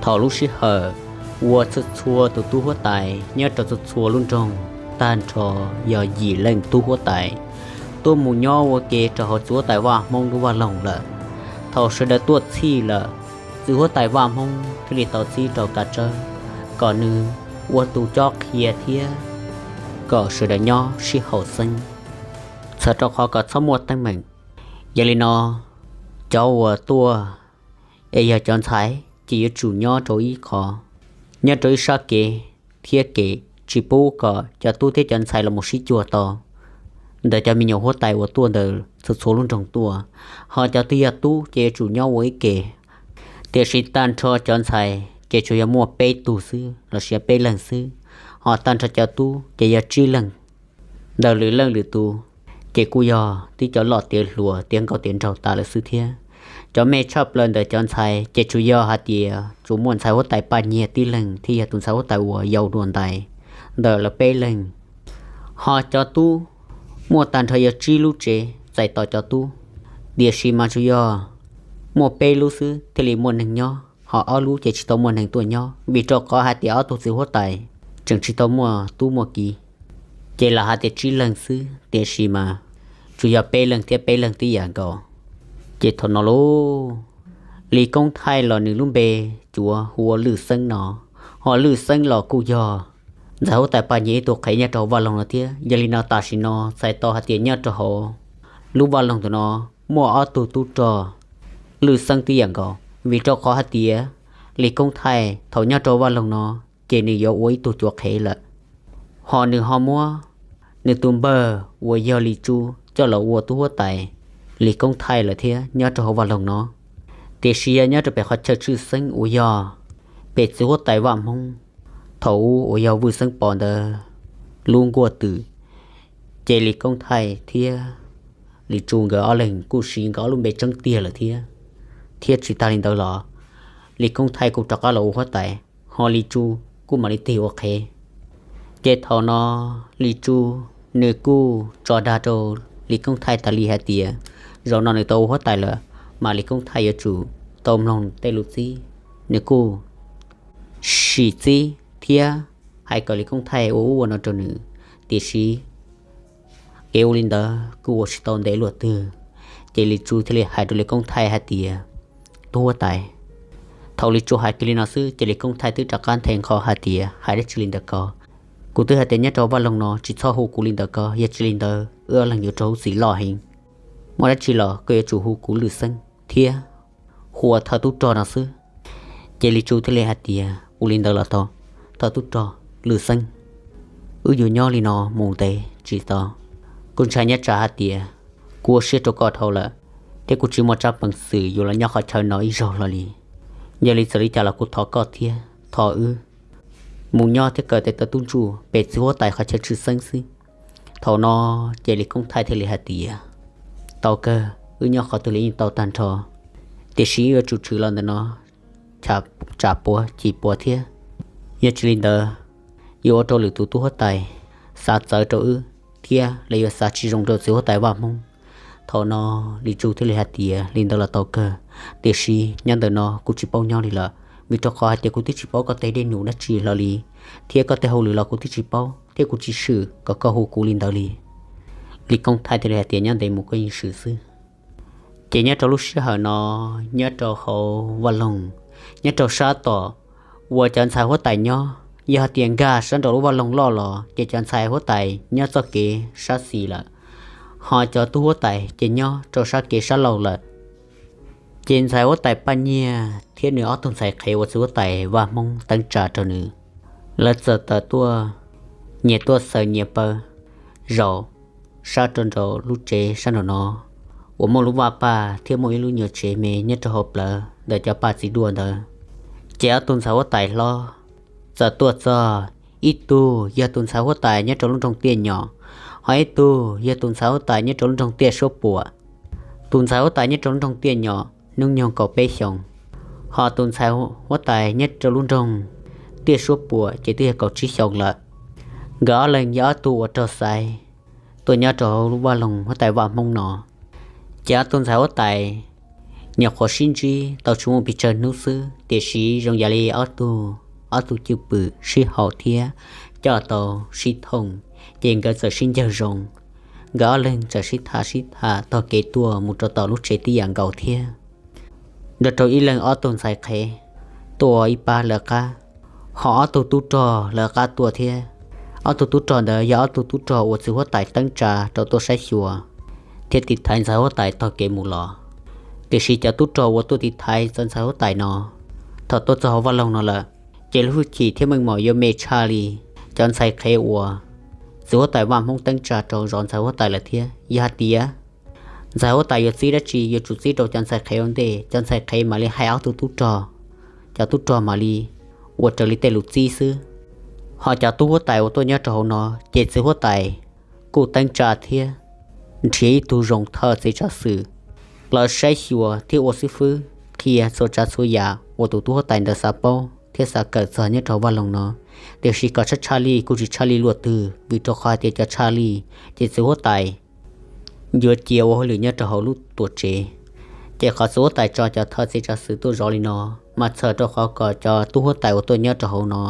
Thaum lub sij hawm uas txhua txhua tus tub huab tais nyob rau txhua txhua lub nroog, tag nrho yog yim leej tub huab tais tuaj mus nyob ua ke rau hauv txiv huab tais Vaj Hmoob lub vaj loog lawm. Thaum sawv daws tuaj txhij lawm, txiv huab tais Vaj Hmoob thiaj li tau txib rau Kav Tsawb kom nws ua tus cob qhia thiab kom sawv daws nyob sib haum xeeb, txhawm rau qhov kom txhob muaj teeb meem. Yog li no, cov uas tuaj es yog cov ntxhais ces yuav tsum nyob rau ib qho, nyob rau ib sab kev thiab kev tsis pub kom cov tub thiab cov ntxhais los mus sib cuag tau ntawm cov me nyuam huab tais uas tuaj ntawm txhua txhua lub nroog tuaj. Ho cov twg yog tub ces yuav tsum nyob ua ib ke. Tiam sis tag nrho cov ntxhais ces tsuas yog muaj peb tug xwb los sis peb leeg xwb, ho tag nrho cov tub ces yog tsib leeg. Ntawm lwm leej lwm tus ces kuj yog tib cov loj tiav hluas tiav nkauj tiav nraug tas lawm xwb thiab. Cov me tshaj plaws ntawm cov ntxhais ces tsuas yog hais tias tsuas muaj ntxhais huab tais Paj Nyiag tib leeg thiab yog tus ntxhais huab tais uas yau dua ntais ntawm lawv peb leeg. Ho cov tub muaj tag nrho yog tsib lub tsev txais tos cov tub, tiam sis mas tsuas yog muaj peb lub xwb thiaj li muaj neeg nyob, ho ob lub ces tsis tau muaj neeg tuaj nyob vim rau qhov hais tias ob tug txiv huab tais tseem tsis tau muaj tub muaj ki. Ces lam hais tias tsib leeg xwb tiam sis mas tsuas yog peb leeg thiab peb leeg tib yam nkaus. Ces thaum no lauj, Lis Koob Thaij los nws lub npe cuav hu ua Lwj Xeeb no, ho Lwj Xeeb los kuj yog ntxhais huab tais Paj Nyiag ib tug qhev nyob rau hauv vaj loog no thiab. Yog li no tam sim no txhais tau hais tias nyob rau hauv lub vaj loog ntawm no muaj ob tug tub rog Lwj Xeeb tib yam nkaus, vim rau qhov hais tias Lis Koob Thaij thaum nyob rau vaj loog no ces nws yuav ua ib tug cuav qhev lawm, ho nws ho muab nws tus npawg uas yog Lis Tsu coj los ua tub huab tais Lis Koob Thaij lawm thiab nyob rau hauv vaj loog no. Tiam sis yog nyob rau pem qhov chaw tshwj xeeb uas yog pem txiv huab tais Vaj Hmoob thaum ub uas yog Vwj Xeeb Pov ntawd lub nkuaj twm, ces Lis Koob Thaij thiab Lis Tsu nkawd ob leeg kuj siv nkawd ob lub npe tseeb tiag lawm thiab. Thiab tsis tas li ntawd los Lis Koob Thaij kuj rov qab los ua huab tais, ho Lis Tsu kuj mam li tig ua qhev. Ces thaum no Lis Tsu nws kuj tso dag rau Lis Koob Thaij tas li hais tias zaum no nws tau ua huab tais lawm, mas Lis Koob Thaij yuav tsum tau mloog tej lus txib. Nws kuj sim txib thiab hais kom Lis Koob Thaij ua ub ua no rau nws, tiam sis kev ua li ntawd kuj ua tsis tau ntev luaj twg. Ces Lis Tsu thiaj li hais rau Lis Koob Thaij hais tias, tub huab tais. Thaum Lis Tsu hais kiag li no xwb ces Lis Koob Thaij twb rov qab nthe nqho hais tias, hais dab tsi li ntawd ko? Kuv twb hais tias nyob rau vaj loog no tsis txhob hu kuv li ntawd ko, yog tsis li ntawd wb ob leeg yuav raug lub txim loj heev. Muaj dab tsi los koj yuav tsum hu kuv Lwj Xeeb thiab hu ua thawj tub rog no xwb. Ces Lis Tsu thiaj li hais tias, ua li ntawd los tau, thawj tub rog Lwj Xeeb, wb yuav nyob li no mus ntev tsis tau. Kuv ntshai nyob tsam hais tias kuv ua siab rau koj dhau lawm, thiab kuv tsis muaj tsab peev xwm yuav los nyob qhov chaw no ib zaug hlo li. Yog li txawm li cas los kuv thov koj thiab thov wb mus nyob thiab kaw tes taw tub ntsuj pem txiv huab tais qhov chaw tshwj xeeb xwb. Thaum no ces Lis Koob Thaij thiaj li hais tias, tau kawg, wb nyob qhov twg los yeej tau tag nrho, tiam sis wb yuav tsum tshwm los ntawm no tsam puav chim puav thiab. Yog tsis li ntawd yuav ua rau lwm tus tub huab tais xav txawv rau wb thiab lawv yuav xav tsis zoo rau txiv huab tais Vaj Hmoob. Thaum no Lis Tsu thiaj li hais tias, li ntawd los tau kawg, tiam sis nyob ntawm no kuv tsis paub nyob li lawm, vim rau qhov hais tias kuv twb tsis paub koj tej dej num dab tsi hlo li, thiab koj tej hauj lwm los kuv twb tsis paub thiab kuv tsis swm kom koj hu kuv li ntawd li. Lis Koob Thaij thiaj li hais tias, nyob ntev mus koj yeej swm xwb. Ces nyob rau lub sij hawm no, nyob rau hauv vaj loog, nyob rau sab tom uas cov ntxhais huab tais nyob, yog hais tias nkag sab nraum lub vaj loog loj los ces cov ntxhais huab tais nyob txoj kev sab xis lawm, ho cov tub huab tais ces nyob rau sab kev sab laug lawm. Ces ntxhais huab tais Paj Nyiag thiab nws ob tug ntxhais qhev uas txiv huab tais Vaj Hmoob teeb tsa rau nws, lawv txawm tawm tuaj, nyias tuaj xaws nyias paw zaum sab rau nraum lub tsev sab nraum no uas muaj lub vaj paj thiab muaj ib lub nyuag tsev me nyob rau hauv plawv ntawm cov paj txiv duaj ntawd. Ces ob tug ntxhais huab tais hlob txawm tuaj txog, ib tug yog tus ntxhais huab tais nyob rau lub nroog Tiaj Nyom, ho ib tug yog tus ntxhais huab tais nyob rau lub nroog Tiaj Suab Puam. Tus ntxhais huab tais nyob rau lub nroog Tiaj Nyom hnub nyoog kaum peb xyoos, ho tus ntxhais huab tais nyob rau lub nroog Tiaj Suab Puam ces twb yog kaum tsib xyoos lawm. Nkawd ob leeg yog ob tug uas raug xaiv tuaj nyob rau hauv lub vaj loog huab tais Vaj Hmoob no. Ces ob tug ntxhais huab tais nyuam qhuav sib ntsib tau tsis muaj pes tsawg hnub xwb, tiam sis zoo yam li ob tug, ob tug cwj pwm sib haum thiab coj tau sib thooj, ces nkawd txawm sib ncawg zoo. Nkawd ob leeg txawm sib tham sib tham tog kev tuaj mus rau tom lub tsev tib yam nkaus thiab. Nrog rau ib leeg ob tug ntxhais qhev tuaj ua ib pab lawv qab, ho ob tug tub rog lawv qab tuaj thiab. Ob tug tub rog ntawd yog ob tug tub rog uas txiv huab tais teeb tsa rau tuaj saib xyuas thiab tiv thaiv ntxhais huab tais tog kev mus los. Tiam sis cov tub rog uas tuaj tiv thaiv txog ntxhais huab tais no, thaum tuaj txog hauv vaj loog no lawm, ces lub hwj chim thiab meej mom yuav me tshaj li cov ntxhais qhev uas txiv huab tais Vaj Hmoob teeb tsa rau zov ntxhais huab tais lawm thiab. Yog hais tias ntxhais huab tais yuav txib dab tsi yuav tsum txib rau cov ntxhais qhev ua ntej, cov ntxhais qhev mam li hais ob tug tub rog, cov tub rog mam li ua raws li tej lus txib xwb. Ho cov tub huab tais uas tuaj nyob rau hauv no, ces txiv huab tais kuj teeb tsa thiab nrhiav ib tug zoo thawj txiv tsav xwm los saib xyuas thiab ua xib fwb qhia txhua tsav txhua yam uas tus tub huab tais ntawd xav paub thiab xav kawm txog nyob rau hauv vaj loog no. Tiam sis kom tshaj tshaj li kuj tsis tshaj li luaj twg, vim rau qhov hais tias cov tshaj li ces txiv huab tais yuav cia ua hauj lwm nyob rau hauv lub tuam tsev. Ces qhov txiv huab tais tso cov thawj txiv tsav xwm tuaj zov li no, mas txhawm rau qhov kom cov tub huab tais uas tuaj nyob rau hauv no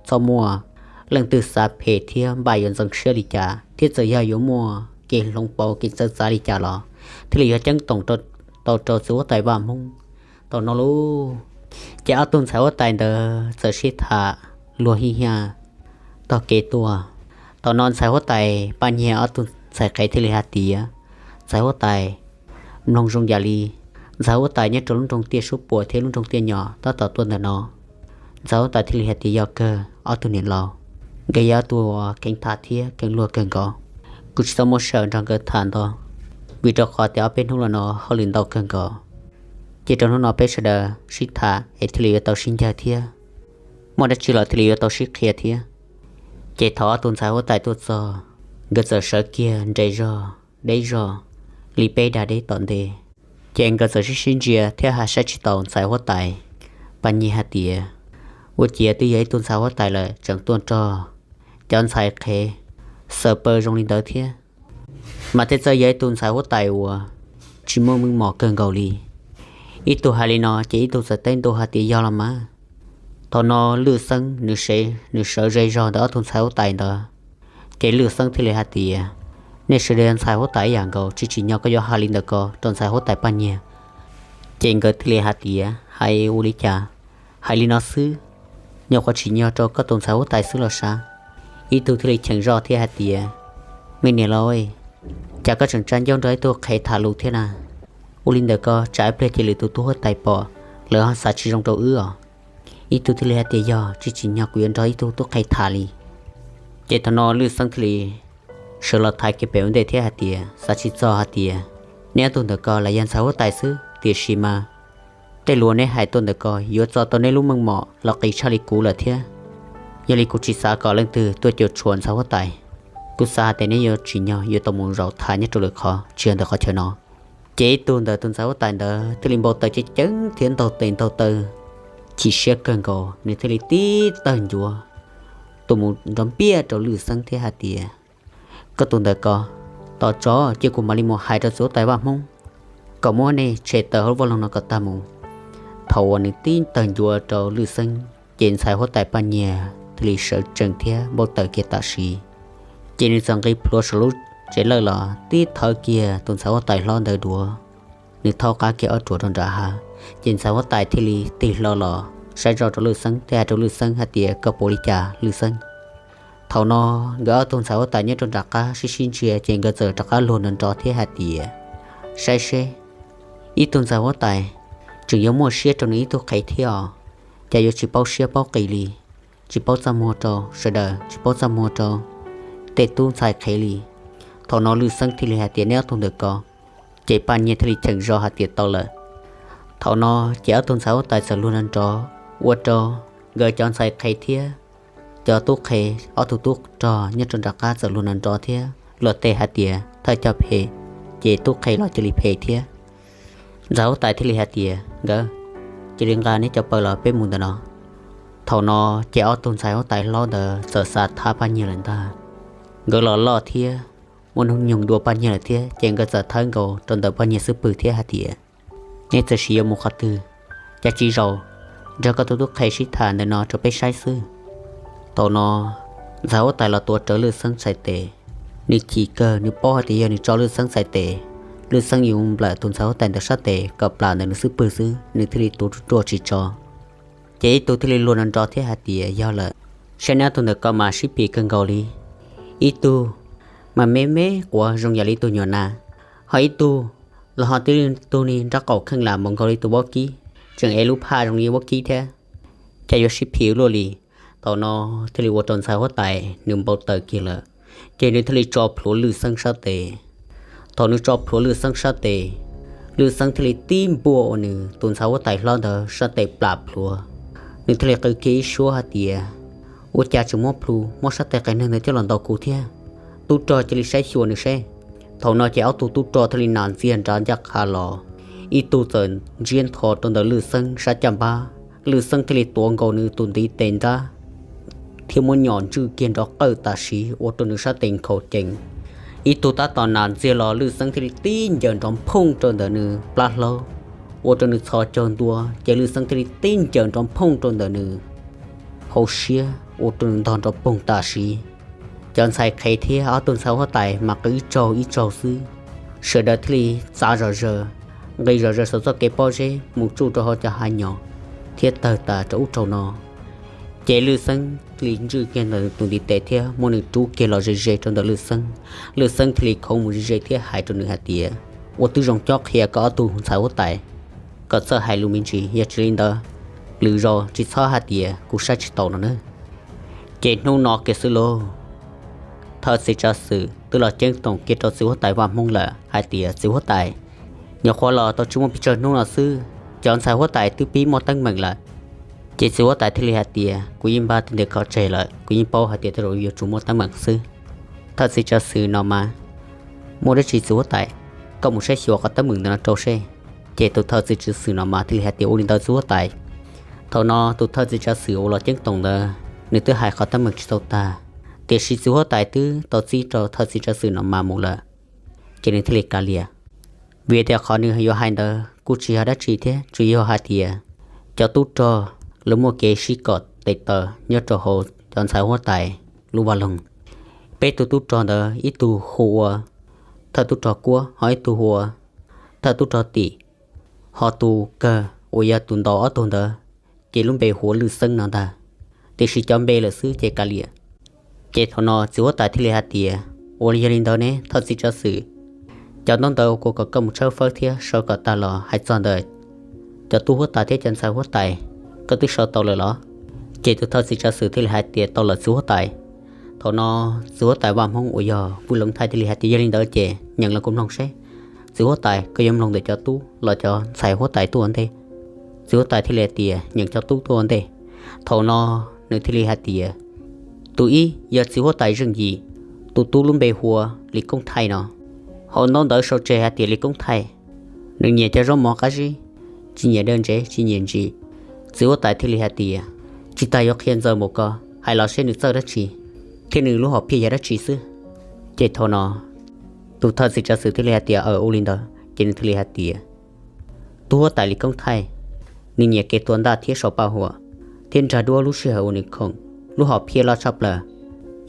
txhob muaj leej twg xav phem thiab npaj yuav ntxeev siab li cas, thiab txawm yog yuav muaj kev hloov pauv kev txawv txav li cas los thiaj li yuav ceeb toom tau rau txiv huab tais Vaj Hmoob. Thaum no lauj, ces ob tug ntxhais huab tais ntawd txawm sib tham luag hij hiaj tog kev tuaj. Thaum no ntxhais huab tais Paj Nyiag ob tug ntxhais qhev thiaj li hais tias, ntxhais huab tais, mloog zoo yam li ntxhais huab tais nyob rau lub nroog Tiaj Suab Puam thiab lub nroog Tiaj Nyom tab tom tuaj ntawm no. Ntxhais huab tais thiaj li hais tias, yog kawg ob tug niam laus, nkawd yog ob tug kheev tham thiab kheev luag kawg nkaus. Kuv tsis tau muaj sij hawm nrog nkawd tham ntau, vim rau qhov tias ob peb hnub los no hauj lwm ntau kawg nkaus. Ces rau hnub no peb sawv daws sib tham es thiaj li yuav tau sib ncawg thiab, muaj dab tsi los thiaj li yuav tau sib qhia thiab. Ces thaum ob tug ntxhais huab tais tuaj txog, nkawd txawm sawv kiag nres zog deb zog li peb dag deb tom ntej. Ces nkawd txawm sib sib ntsia thiab hais saib tsis taus ntxhais huab tais Paj Nyiag hais tias, ua ciav twb yog ib tug ntxhais huab tais lawm tseem tuaj nrog cov ntxhais qhev xaws paw zoo li ntawd thiab, mas tej txawj yog ib tug ntxhais huab tais uas tsis muaj meej mom kawg nkaus li. Ib tug hais li no ces ib tug txawm teb ntua hais tias, yog los mas. Thaum no Lwj Xeeb nws sawv ze zog ntawm ob tug ntxhais huab tais ntawd, ces Lwj Xeeb thiaj li hais tias, nej sawv daws yog ntxhais huab tais ib yam nkaus, tsis tsim nyog koj yuav hais li ntawd ko rau ntxhais huab tais Paj Nyiag. Ces nkawd thiaj li hais tias, hais ua li cas, hais li no xwb, nyuam qhuav tsim nyog rau koj tus ntxhais huab tais xwb los sav. Ib tug thiaj li cheem zoj thiab hais tias, me niam laus, cas koj tseem tsa ncauj nrog ib tug qhev tham lus thiab na? Ua li ntawd ko tsam ib pliag ces lwm tus tub huab tais pom, lawv ho xav tsis zoo rau wb os. Ib tug thiaj li hais tias, yog tsis tsim nyog kuv yuav nrog ib tug tub qhev tham li. Ces thaum no Lwj Xeeb thiaj li sawv los thaiv kiag pem ua ntej thiab hais tias, xav tsis txog hais tias neb ob tug ntawm ko los yog ntxhais huab tais xwb, tiam sis mas tej lus neb hais tuaj ntawm ko yuav txo tau neb lub meej mom los qis tshaj li kuv lawm thiab. Yog li kuv tsis xav kom leej twg tuaj cuam tshuam ntxhais huab tais. Kuv xav hais tias neb yuav tsim nyog yuav tau mus zaum tham nyob rau lwm qhov tsis yog ntawm qhov chaw no. Ces ib tug ntawm tus ntxhais huab tais ntawd thiaj li npau taws ceev ceev thiab ntaug tes ntaug taw chim siab kawg nkaus, nws thiaj li tib tawg ncuav tuaj mus nrov npiaj rau Lwj Xeeb thiab hais tias, koj tus ntawm ko, tos tso cia kuv mam li mus hais rau txiv huab tais Vaj Hmoob kom muab nej tshem tawm hauv lub vaj loog no kom tag mus. Thaum uas nws tib tawg ncuav rau Lwj Xeeb ces ntxhais huab tais Paj Nyiag thiaj li sawv tsees thiab npau taws kiag tam sim. Ces nws txawm nqis plhuav saum lub tsev lawj los tib thawb kiag tus ntxhais huab tais hlob ntawd duav, nws thaub qab kiag ob ruam rau nram hav. Ces ntxhais huab tais thiaj li tig hlo los saib zoj rau Lwj Xeeb thiab hais rau Lwj Xeeb hais tias, koj puas li cas Lwj Xeeb? Thaum no nkawd ob tug ntxhais huab tais nyob rau nram qab sib sib ntsia ces nkawd txawm rov qab luag nrov nrov thiab hais tias, saib seb, ib tug ntxhais huab tais tseem yuav muaj siab rau nws ib tug qhev thiab os, cas yuav tsis paub siab paub qis li, tsis paub txaj muag rau sawv daws, tsis paub txaj muag rau tej tub ntxhais qhev li. Thaum no Lwj Xeeb thiaj li hais tias, neb ob tug ntawm ko. Ces Paj Nyiag thiaj li cheem zoj hais tias, tau lawm. Thaum no ces ob tug ntxhais huab tais txawm luag nrov nrov ua rau nkawd cov ntxhais qhev thiab cov tub qhev ob tug tub rog nyob rau nram qab txawm luag nrov nrov thiab luag tej hais tias, thawj coj phem, ces tub qhev los cia li phem thiab. Ntxhais huab tais thiaj li hais tias, nkawd, cia li nqa neb cov paws los peb mus ntawm no. Thaum no ces ob tug ntxhais huab tais hlob ntawd txawm xav thab Paj Nyiag lawm ntag. Nkawd los loj thiab muaj hnub nyoog dua Paj Nyiag lawm thiab ces nkawd txawm thawb nkaus rau ntawm Paj Nyiag xub pwg thiab hais tias, Neb txawm sim yuav mus qhov twg, cas tsis zaum nrog koj tus tub qhe sib tham ntawm no rau peb saib xwb. Thaum no ntxhais huab tais los tuav rawv Lwj Xeeb txhais tes, nws chim kawg, nws paub hais tias yog nws tso Lwj Xeeb txhais tes, Lwj Xeeb yuav nplawm tus ntxhais huab tais ntawd sab tes kom plam ntawm nws xub pwg xwb, nws thiaj li tuav ruaj ruaj tsis tso. Ces ib tug thiaj li luag nrov nrov thiab hais tias yog lawm, saib neb ob tug ntawm ko mas sib phim kawg nkaus li. Ib tug mas me me quav zoo yam li tus nyuam nas, ho ib tug los ho tib tug ni nrab qaum kheej lam npaum nkaus li tus vaub kib, tseem ev lub phaj zoo li vaub kib thiab. Cas yuav sib phim luaj li. Thaum no thiaj li ua rau ntxhais huab tais nws npau taws kiag lawm, ces nws thiaj li tso plhuav Lwj Xeeb sab tes. Thaum nws tso plhuav Lwj Xeeb sab tes, Lwj Xeeb thiaj li tib npuaj ua nws tus ntxhais huab tais hlob ntawd sab tes plam plhuav. Nws thiaj li qw kiag ib suab hais tias, ua cas tseem muab plhu muab sab tes qias neeg ntawd coj los ntaus kuv thiab? Tub rog cia li saib xyuas nws seb. Thaum no ces ob tug tub rog thiaj li nas ntxiag nrad ncaj qha los, ib tug txawm ntsiab ntho rau ntawm Lwj Xeeb sab caj npab, Lwj Xeeb thiaj li tuav nkaus nws tus ntiv tes nrab thiab muab nyom ntswj kiag nrov qawj tam sim ua rau nws sab tes nkhaus cees. Ib tug tab tom nas ntxiag los Lwj Xeeb thiaj li tib ncaws nrov nphooj rau ntawm nws plab hlaub, ua rau nws txhos caug ntua, ces Lwj Xeeb thiaj li tib ncaws nrov nphooj rau ntawm nws hauv siab, ua rau nws ntog nrov poog tam sim. Cov ntxhais qhev thiab ob tug ntxhais huab tais mas qw ib tsaug ib tsaug xwb, sawv daws thiaj li txav zom zaws, nqis zom zaws saum txoj kev pob zeb mus tsuj rau hauv cov hav nyom thiab tawg tas rau ub rau no. Ces Lwj Xeeb thiaj li ntswj kiag ntawm tus ntiv tes thiab muab nws rub kiag los ze ze rau ntawm Lwj Xeeb. Lwj Xeeb thiaj li khoov mus ze ze thiab hais rau nws hais tias, ua twb zoo cob qhia koj ob tug ntxhais huab tais kom txawj hais lus me ntsis, yog tsis li ntawd lwm zaus tsis txhob hais tias kuv saib tsis taus no na. Ces hnub no kiag xwb lauj, thawj txiv tsav xwm twb los ceeb toom kiag rau txiv huab tais Vaj Hmoob lawm hais tias, txiv huab tais, nyuam qhuav los tau tsis muaj pes tsawg hnub no xwb, cov ntxhais huab tais twb pib muaj teeb meem lawm. Ces txiv huab tais thiaj li hais tias, kuv yeej npaj tib ntes kho tseg lawm, kuv yeej paub hais tias tej zaum yuav tsum muaj teeb meem xwb. Thawj txiv tsav xwm no mas, muaj dab tsi txiv huab tais, koj mus saib xyuas qhov teeb meem ntawd no rau seb. Ces tus thawj txiv tsav xwm no mas thiaj li hais tias, ua li ntawd txiv huab tais. Thaum no tus thawj txiv tsav xwm uas los ceeb toom ntawd nws twb hais qhov teeb meem tsis tau tag, tiam sis txiv huab tais twb tau txib rau thawj txiv tsav xwm no mas mus lawm, ces nws thiaj li kav liam. Vim tias qhov nws yuav hais ntawd kuj tsis yog dab tsi thiab, tsuas yog hais tias cov tub rog lawv muaj kev sib kom tes taw nyob rau hauv cov ntxhais huab tais lub vaj loog. Peb tug tub rog ntawd ib tug hu ua thawj tub rog Kuab, ho ib tug hu ua thawj tub rog Tim, ho tus kawg uas yog tus ntaus ob tug ntawd ces lub npe hu ua Lwj Xeeb no ntag, tiam sis cov npe lawm xwb ces kav liam. Ces thaum no txiv huab tais thiaj li hais tias, ua li yog li ntawd ne thawj txiv tsav xwm, cov ntaub ntawv uas kuv kom koj mus tshawb fawb thiab sau kom tag los hais txog ntawm cov tub huab tais thiab cov ntxhais huab tais, koj twb sau tau lawm los? Ces tus thawj txiv tsav xwm thiaj li hais tias, tau lawm txiv huab tais. Thaum no txiv huab tais Vaj Hmoob uas yog Vwj Loov Thaij thiaj li hais tias, yog li ntawd ces nyeem los kuv mloog seb, txiv huab tais koj yuav mloog ntawm cov tub los cov ntxhais huab tais tuaj ua ntej? Txiv huab tais thiaj li hais tias, nyeem cov tub tuaj ua ntej. Thaum no nws thiaj li hais tias, tus ib yog txiv huab tais Zeej Yim, tus tub lub npe hu ua Lis Koob Thaij no. Hauv ntaub ntawv sau tseg hais tias Lis Koob Thaij nws nyiam cov zaub mov qab zib, tsis nyiam daws ntsev, tsis nyiam ntsim. Txiv huab tais thiaj li hais tias, tsis tas yuav qhia ntxaws npaum ko, hais los seb nws txawj dab tsi thiab nws lub hom phiaj yog dab tsi xwb. Ces thaum no tus thawj txiv tsav xwm thiaj li hais tias, aws, ua li ntawd. Ces nws thiaj li hais tias, tub huab tais Lis Koob Thaij, nws nyiam kev tua ntaj thiab sau paj huam, thiab nrag duab lub sij hawm uas nws khoom, lub hom phiaj loj tshaj plaws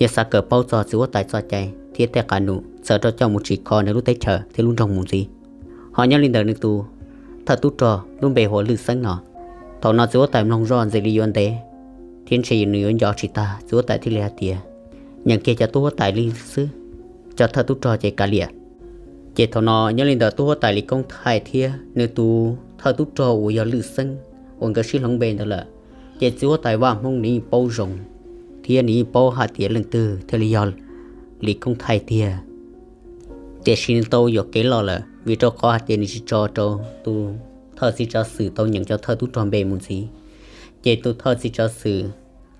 yog xav kawm paub txog txiv huab tais txoj cai thiab tej qab num txawm rau coj mus tsim kho nws lub teb chaws thiab lub nroog mus ntxiv. Ho nyob li ntawm nws tus thawj tub rog lub npe hu ua Lwj Xeeb no. Thaum no txiv huab tais mloog zoj ntxim li yuav ntev, thiab ntshe nws yuav nco tsis tag, txiv huab tais thiaj li hais tias, nyeem kiag cov tub huab tais li xwb, cov thawj tub rog ces kav liam. Ces thaum no nyob li ntawm tub huab tais Lis Koob Thaij thiab nws tus thawj tub rog uas yog Lwj Xeeb uas nkawd sib hloov npe ntawd lawm, ces txiv huab tais Vaj Hmoob nws yeej paub zoo, thiab nws yeej paub hais tias leej twg thiaj li yog Lis Koob Thaij tiag. Tiam sis nws tau yuam kev loj lawm, vim rau qhov hais tias nws tsis tso rau tus thawj txiv tsav xwm tau nyeem cov thawj tub rog npe mus ntxiv. Ces tus thawj txiv tsav xwm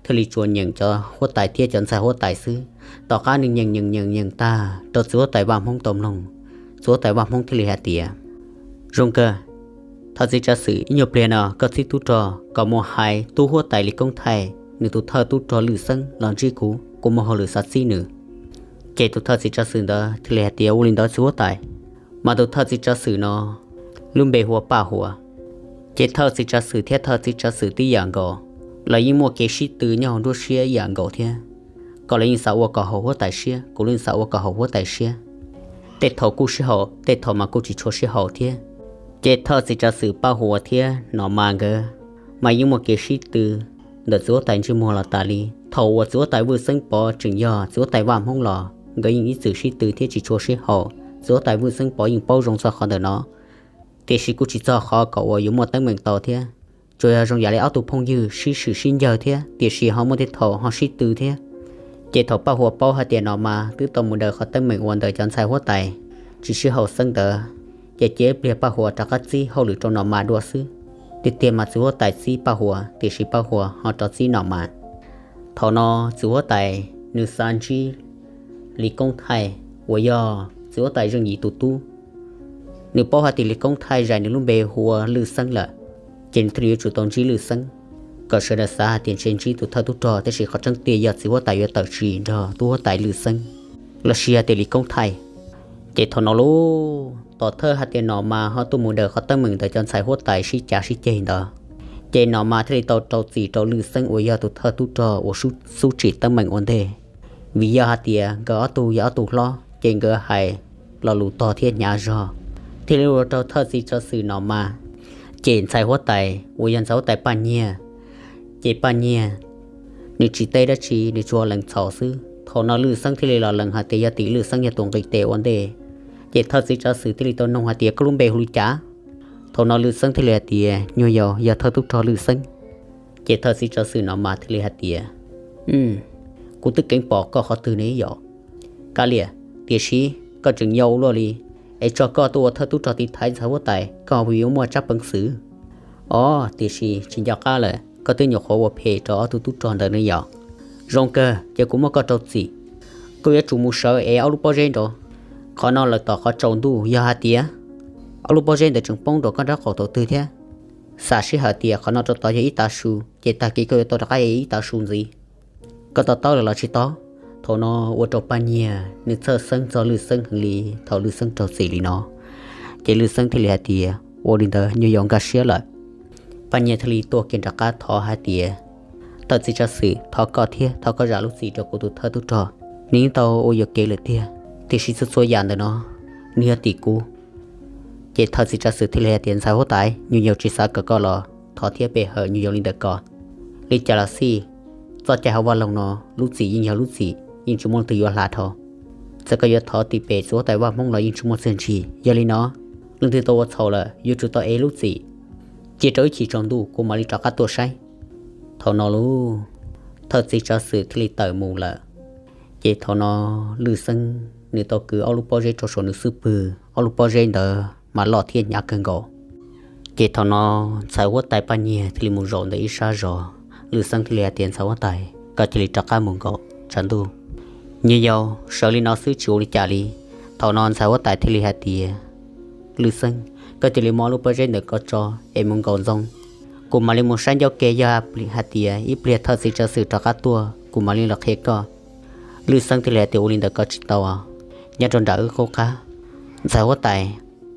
thiaj li tsuas nyeem cov huab tais thiab cov ntxhais huab tais xwb. Tom qab nws nyeem nyeem nyeem nyeem tag rau txiv huab tais Vaj Hmoob tau mloog, txiv huab tais Vaj Hmoob thiaj li hais tias, zoo kawg, thawj txiv tsav xwm, ib nyuag pliag no koj txib tub rog kom mus hais tub huab tais Lis Koob Thaij nws tus thawj tub rog Lwj Xeeb los ntsib kuv, kuv muaj hauj lwm xav txib nws. Ces tus thawj txiv tsav xwm ntawd thiaj li hais tias, ua li ntawd txiv huab tais. Mas tus thawj txiv tsav xwm no lub npe hu ua Paj Huas. Ces thawj txiv tsav xwm thiab thawj txiv tsav xwm tib yam nkaus, lawv yeej muaj kev sib tw nyob hauv nruab siab ib yam nkaus thiab. Koj los yeej xav ua kom haum huab tais siab, kuv los yeej xav ua kom haum huab tais siab. Tej thaum kuj sib haum, tej thaum mas kuj tsis tshua sib haum thiab. Ces thawj txiv tsav xwm Paj Huas thiab Nom Mas nkawd mas yeej muaj kev sib tw ntawm txiv huab tais ntsej muag los tas li. Thaum uas txiv huab tais Vwj Xeeb Pov tseem yog txiv huab tais Vaj Hmoob los nkawd yeej ib txwm sib tw thiab tsis tshua sib haum. Txiv huab tais Vwj Xeeb Pov yeej paub zoo txog qhov ntawm no, tiam sis kuj tsis txog qhov kom uas yuav muaj teeb meem tau thiab. Tsuas yog zoo yam li ob tug phooj ywg sib swm sib ncawg thiab, tiam sis ho muaj tej thaum ho sib tw thiab. Ces thaum Paj Huas paub hais tias Nom Mas twb tau mus daws qhov teeb meem uas ntawm cov ntxhais huab tais tsis sib haum xeeb ntawd, ces cia ib pliag Paj Huas rov qab txib hauj lwm rau Nom Mas dua xwb. Tiag tiag mas txiv huab tais txib Paj Huas, tiam sis Paj Huas ho rov txib Nom Mas. Thaum no txiv huab tais nws xav ntsib Lis Koob Thaij uas yog txiv huab tais Zeej Yim tus tub. Nws paub hais tias Lis Koob Thaij zais nws lub npe hu ua Lwj Xeeb lawm, ces nws thiaj li yuav tsum tau ntsib Lwj Xeeb, kom sawv daws xav hais tias ntshe ntsib tus thawj tub rog, tab sis qhov tseeb tiag yog txiv huab tais yuav tawm tswv nrog tub huab tais Lwj Xeeb los sis hais tias Lis Koob Thaij. Ces thaum no lauj, tom thawj hais tias Nom Mas ho tuaj mus daws qhov teeb meem ntawm cov ntxhais huab tais sib cav sib ceg ntawd, ces Nom Mas thiaj li tau rau txim rau Lwj Xeeb uas yog tus thawj tub rog uas xub tsim teeb meem ua ntej. Vim yog hais tias nkawd ob tug yog ob tug hlob, ces nkawd hais lo lus tog thiab hnyav zog, thiaj li ua rau thawj txiv tsav xwm Nom Mas cem ntxhais huab tais uas yog ntxhais huab tais Paj Nyiag. Ces Paj Nyiag nws tsis teb dab tsi, nws tsuas lees txhaum xwb. Thaum no Lwj Xeeb thiaj li los lees hais tias yog tim Lwj Xeeb yog tus nqis tes ua ntej. Ces thawj txiv tsav xwm thiaj li tau noog hais tias koj lub npe hu li cas? Thaum no Lwj Xeeb thiaj li hais tias nyuag yaus, yog thawj tub rog Lwj Xeeb. Ces thawj txiv tsav xwm Nom Mas thiaj li hais tias kuv twb keev pom koj qhov twg ne yom? Kav liam, tiam sis koj tseem yau ua luaj li, es tso koj tuaj ua thawj tub rog tiv thaiv ntxhais huab tais, koj ho yuav muaj tsab peev xwm? Os, tiam sis tsis nco qab lawm, koj twb nyuam qhuav ua phem rau ob tug tub rog ntawd ne yom? Zoo kawg, ces kuv muab koj rau txim. Koj yuav tsum mus sawv ev ob lub pob zeb nraud. Qhov no lawm tom qhov tsaus ntuj, yog hais tias ob lub pob zeb ntawd tseem poob rau koj nraub qaum thaum twg thiab, xam sij hawm tias qhov no rau tod yog ib tav su, ces tag kis koj yuav tau rov qab ev ib tav su ntxiv. Koj to taub lawm los tsis tau? Thaum no ua rau Paj Nyiag nws txhawj xeeb txog Lwj Xeeb heev li. Thaum Lwj Xeeb raug txim li no, ces Lwj Xeeb thiaj li hais tias ua li ntawd nyuag yaus, nkag siab lawm. Paj Nyiag thiaj li tuaj kiag rov qab thov hais tias thawj txiv tsav xwm, thov koj thiab thov koj zam lub txim rau kuv tus thawj tub rog. Nws yeej tau ua yuam kev lawm tiag, tiam sis txhua txhua yam ntawm no nws yog tim kuv. Ces thawj txiv tsav xwm thiaj li hais tias ntxhais huab tais, nyuag yaus tsis xav kom koj los thov thiab pe hawm nyuag yaus li ntawm ko. Li cas los xij, txoj cai hauv vaj loog no, lub txim yeej yog lub txim, yeej tsis muaj leej twg yuav hla dhau. Txawm koj yuav thov tim pem txiv huab tais Vaj Hmoob los yeej tsis muaj txiaj ntsig. Yog li no, leej twg tau ua txhaum lawm yuav tsum tau ev lub txim. Cia rau ib chim tsaus ntuj kuv mam li rov qab tuaj saib. Thaum no lauj, thawj txiv tsav xwm thiaj li tawm mus lawm. Ces thaum no Lwj Xeeb nws tau kwv ob lub pob zeb rau saum nws xub pwg, ob lub pob zeb ntawd mas loj thiab hnyav kawg nkaus. Ces thaum no ntxhais huab tais Paj Nyiag thiaj li mus zaum ntawm ib sab zos. Lwj Xeeb thiaj li hais tias ntxhais huab tais, koj cia li rov qab mus nkaum tshav ntuj. Nyuag yaus, sawv li no xwb tsis ua li cas li. Thaum no ntxhais huab tais thiaj li hais tias Lwj Xeeb, koj cia li muab ob lub pob zeb ntawm ko tso es mus nkaum ntxoo, kuv mam li mus saib ncauj ke, yog hais tias ib pliag thawj txiv tsav xwm rov qab tuaj kuv mam li los qhia koj. Lwj Xeeb thiaj li hais tias ua li ntawd ko tsis tau, nyob rau nram wb qub qab. Ntxhais huab tais,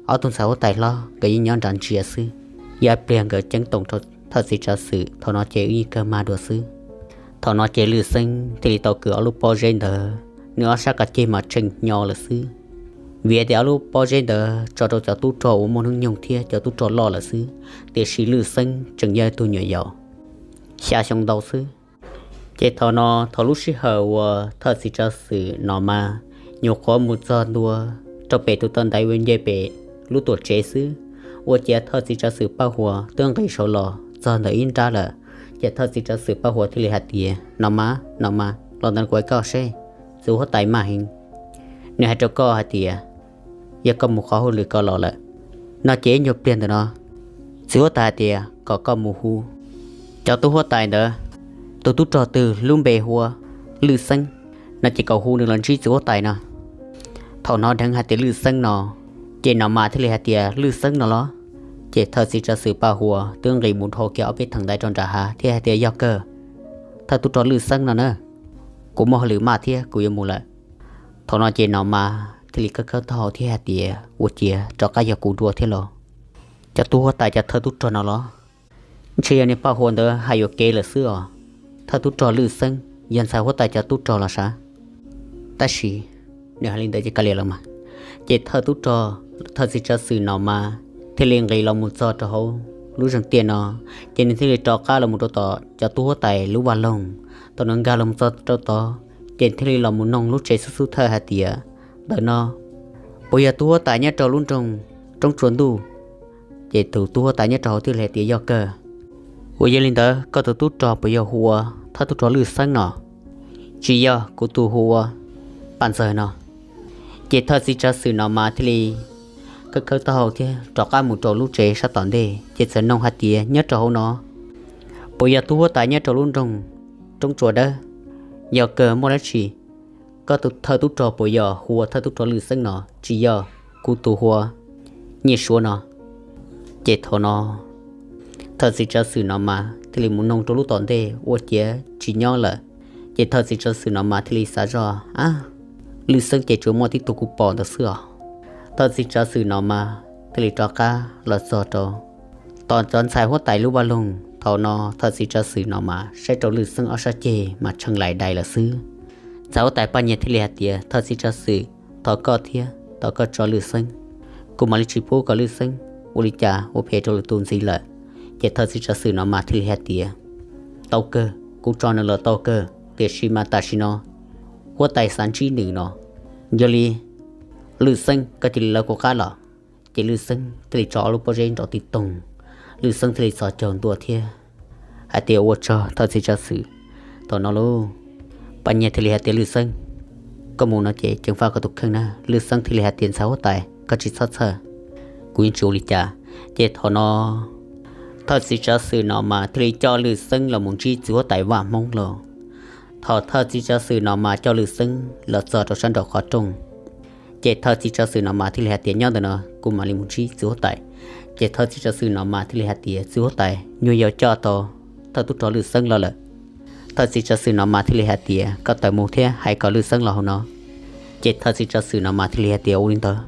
ob tug ntxhais huab tais hlob nkawd yeej nyob nram ntsia xwb, yog ib pliag nkawd ceeb toom rau thawj txiv tsav xwm, thaum no ces wb yeej kawg mag dua xwb. Thaum no ces Lwj Xeeb thiaj li tau kwv ob lub pob zeb ntawd, nws ob sab ko ceg mas tseem hnyo lawm xwb. Vim tias ob lub pob zeb ntawd tso rau cov tub rog uas muaj hnub nyoog thiab cov tub rog loj lawm xwb, tiam sis Lwj Xeeb tseem yog ib tug nyuam yaus xya xyoo ntau xwb. Ces thaum no, thaum lub sij hawm uas thawj txiv tsav xwm Nom Mas nyuam qhuav mus txog ntua rau pem tus taw ntaiv uas nce pem lub tuam tsev xwb, ua ciav thawj txiv tsav xwm Paj Huas twb nqis saud los txog ntawm ib nrab lawm. Ces thawj txiv tsav xwm Paj Huas thiaj li hais tias, Nom Mas, Nom Mas, los ntawm kuv hais koj seb, txiv huab tais maj heev. Nws hais rau koj hais tias yog koj mus qhov hauj lwm ko los lawm no ces ib nyuag pliag ntawm no txiv huab tais hais tias kom koj mus hu cov tub huab tais ntawd, tus tub rog twg lub npe hu ua Lwj Xeeb no ces kom hu nws los ntsib txiv huab tais no. Thaum hnov dheev hais tias Lwj Xeeb no, ces Nom Mas thiaj li hais tias, Lwj Xeeb no los? Ces thawj txiv tsav xwm Paj Huas twb nqis mus dhau kiag ob peb theem ntaiv rau nram hav thiab hais tias, Yog kawg, thawj tub rog Lwj Xeeb no na, kuv muaj hauj lwm maj thiab kuv yuav mus lawm. Thaum no ces Nom Mas thiaj li khawb khawb taub hau thiab hais tias, Ua ciav rov qab yog kuv dua thiab los? Cov tub huab tais cov thawj tub rog no los? Ntshe yog niag paj huam ntawd hais yuam kev lawm xwb os. Thawj tub rog Lwj Xeeb yog ntxhais huab tais cov tub rog los sav. Tab sis nws hais li ntawd ces kav liam los mas. Ces thawj tub rog, thawj txiv tsav xwm no mas thiaj li nqis los mus txog rau hauv lub zeeg tiaj no, ces nws thiaj li rov qab los mus rau tom cov tub huab tais lub vaj loog. Thaum nws nkag los mus txog rau tod, ces thiaj li los mus noog lub tsev xub xub thawj hais tias, ntawm no puas yog tub huab tais nyob rau lub nroog Roob Tsua Ntuj? Ces tus tub huab tais nyob rau hauv thiaj li hais tias, yog kawg. Ua yog li ntawd koj tus tub rog puas yog hu ua thawj tub rog Lwj Xeeb no? Tsis yog, kuv tus hu ua Paj Ntxawg no. Ces thawj txiv tsav xwm no mas thiaj li khawb khawb taub hau thiab rov qab mus rau lub tsev sab tom ntej, ces txawm noog hais tias, nyob rau hauv no puas yog tub huab tais nyob rau lub nroog Roob Tsua Dawb? Yog kawg, muaj dab tsi? Koj tus thawj tub rog puas yog hu ua thawj tub rog Lwj Xeeb no? Tsis yog, kuv tus hu ua Nyiaj Suav no. Ces thaum no thawj txiv tsav xwm no mas thiaj li mus noog rau lub tom ntej ua ciav tsis nyob lawm. Ces thawj txiv tsav xwm no mas thiaj li xav zoj, a, Lwj Xeeb ces tsuas muaj tib tug kuv pom ntawd xwb os. Thawj txiv tsav xwm no mas thiaj li rov qab los txog rau tom cov ntxhais huab tais lub vaj loog. Thaum no thawj txiv tsav xwm no mas saib rau Lwj Xeeb ob sab ceg mas tshee lais dais lawm xwb. Ntxhais huab tais Paj Nyiag thiaj li hais tias, thawj txiv tsav xwm, thov koj thiab, thov koj tso Lwj Xeeb, kuv mam li tsis pub kom Lwj Xeeb ua li cas ua phem rau lwm tus ntxiv lawm. Ces thawj txiv tsav xwm no mas thiaj li hais tias, tau kawg, kuv tso nws los tau kawg, tiam sis mas tam sim no huab tais xav ntsib nws no. Yog li, Lwj Xeeb, koj cia li lawv kuv qab los. Ces Lwj Xeeb thiaj li tso ob lub pob zeb nrov ti toog, Lwj Xeeb thiaj li txhos caug ntua thiab hais tias, ua tsaug thawj txiv tsav xwm. Thaum no lauj, Paj Nyiag thiaj li hais tias, Lwj Xeeb, koj mus no ces ceev faj koj tus kheej na. Lwj Xeeb thiaj li hais tias, ntxhais huab tais, koj tsis txhob txhawj, kuv yeej tsis ua li cas. Ces thaum no thawj txiv tsav xwm no mas thiaj li coj Lwj Xeeb los mus ntsib txiv huab tais Vaj Hmoob lauj. Thaum thawj txiv tsav xwm no mas coj Lwj Xeeb los txog rau sab nraum qhov rooj, ces thawj txiv tsav xwm no mas thiaj li hais tias, nyob ntawm no kuv mam li mus ntsib txiv huab tais. Ces thawj txiv tsav xwm no mas thiaj li hais tias, txiv huab tais, nyuag yaus coj tau thawj tub rog Lwj Xeeb los lawm. Thawj txiv tsav xwm no mas thiaj li hais tias, koj tawm mus thiab hais kom Lwj Xeeb los hauv no. Ces thawj txiv tsav xwm no mas thiaj li hais tias, ua li ntawd.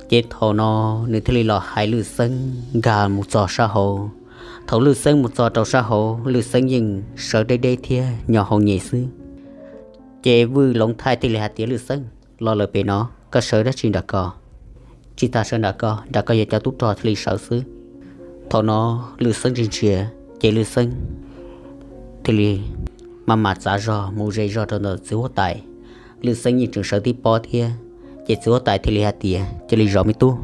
Ces thaum no nws thiaj li los hais Lwj Xeeb nkag mus txog sab hauv. Thaum Lwj Xeeb mus txog rau sab hauv, Lwj Xeeb yeej sawv deb deb thiab nyo hau nyem xwb. Ces Vwj Loov Thaij thiaj li hais tias, Lwj Xeeb, los lawm pem no, koj sawv dab tsi nram ko? Tsis tas sawv nram ko, nram ko yog cov tub rog thiaj li sawv xwb. Thaum no Lwj Xeeb ntsia ntsia, ces Lwj Xeeb thiaj li maj mam txav zog mus ze zog rau ntawm txiv huab tais. Lwj Xeeb yeej tseem sawv tib pob thiab, ces txiv huab tais thiaj li hais tias, cia li zaum me tub.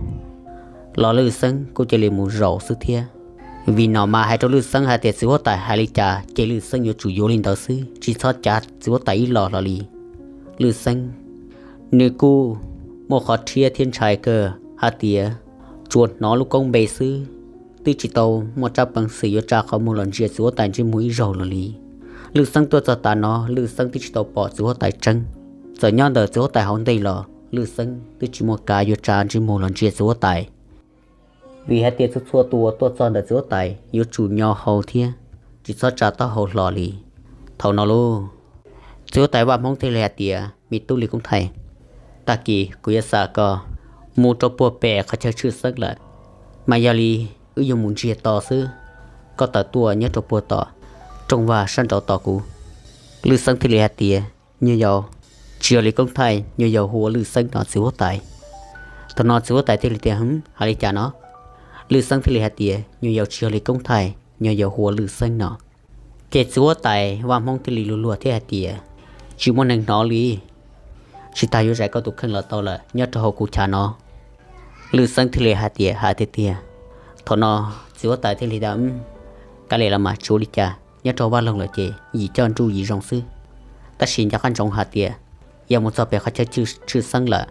Los Lwj Xeeb kuj cia li mus zaum xwb thiab. Vim no mas hais rau Lwj Xeeb hais tias txiv huab tais hais li cas ces Lwj Xeeb yuav tsum yuav li ntawd xwb, tsis txhob cav txiv huab tais ib los los li. Lwj Xeeb nws kuj muaj qhov rhiab thiab ntshai kawg hais tias tsuas hnov lub koob npe xwb, twb tsis tau muaj tsab peev xwm yuav tsa qhov muag los ntsia txiv huab tais ntsej muag ib zaug los li. Lwj Xeeb tuaj txog tav no, Lwj Xeeb twb tsis tau pom txiv huab tais tseeb. Txawm nyob ntawm txiv huab tais hauv ntej los Lwj Xeeb twb tsis muaj kav yuav tsa ntsej muag los ntsia txiv huab tais, vim hais tias txhua txhua tus uas tuaj txog ntawm txiv huab tais yuav tsum nyo hau thiab tsis txhob tsa taub hau hlo li. Thaum no lauj, txiv huab tais Vaj Hmoob thiaj li hais tias, me tub Lis Koob Thaij, tag kis kuv yuav xa koj mus rau puag pem qhov chaw tshwj xeeb lawm, mas yog li wb yuav mus ntsiag to xwb. Koj tawm tuaj nyob rau puag tom rooj vag sab nraud tos kuv. Lwj Xeeb thiaj li hais tias, nyuag yaus, tsis yog Lis Koob Thaij, nyuag yaus hu ua Lwj Xeeb no txiv huab tais. Thaum no txiv huab tais thiaj li tias, hwm, hais li cas no? Lwj Xeeb thiaj li hais tias, nyuag yaus, tsis yog Lis Koob Thaij, nyuag yaus hu ua Lwj Xeeb no. Ces txiv huab tais Vaj Hmoob thiaj li luag luag thiab hais tias, tsis muaj neeg hnov li, tsis tas yuav zais koj tus kheej los tau lawm nyob rau hauv kuv chav no. Lwj Xeeb thiaj li hais tias, hais tiag tiag. Thaum no txiv huab tais thiaj li tias, kav liam los mas, tsis ua li cas, nyob rau vaj loog lawm ces yim coj nruj yim zoo xwb. Tab sis nco qab ntsoov hais tias yog mus txog pem qhov chaw tshwj xeeb lawm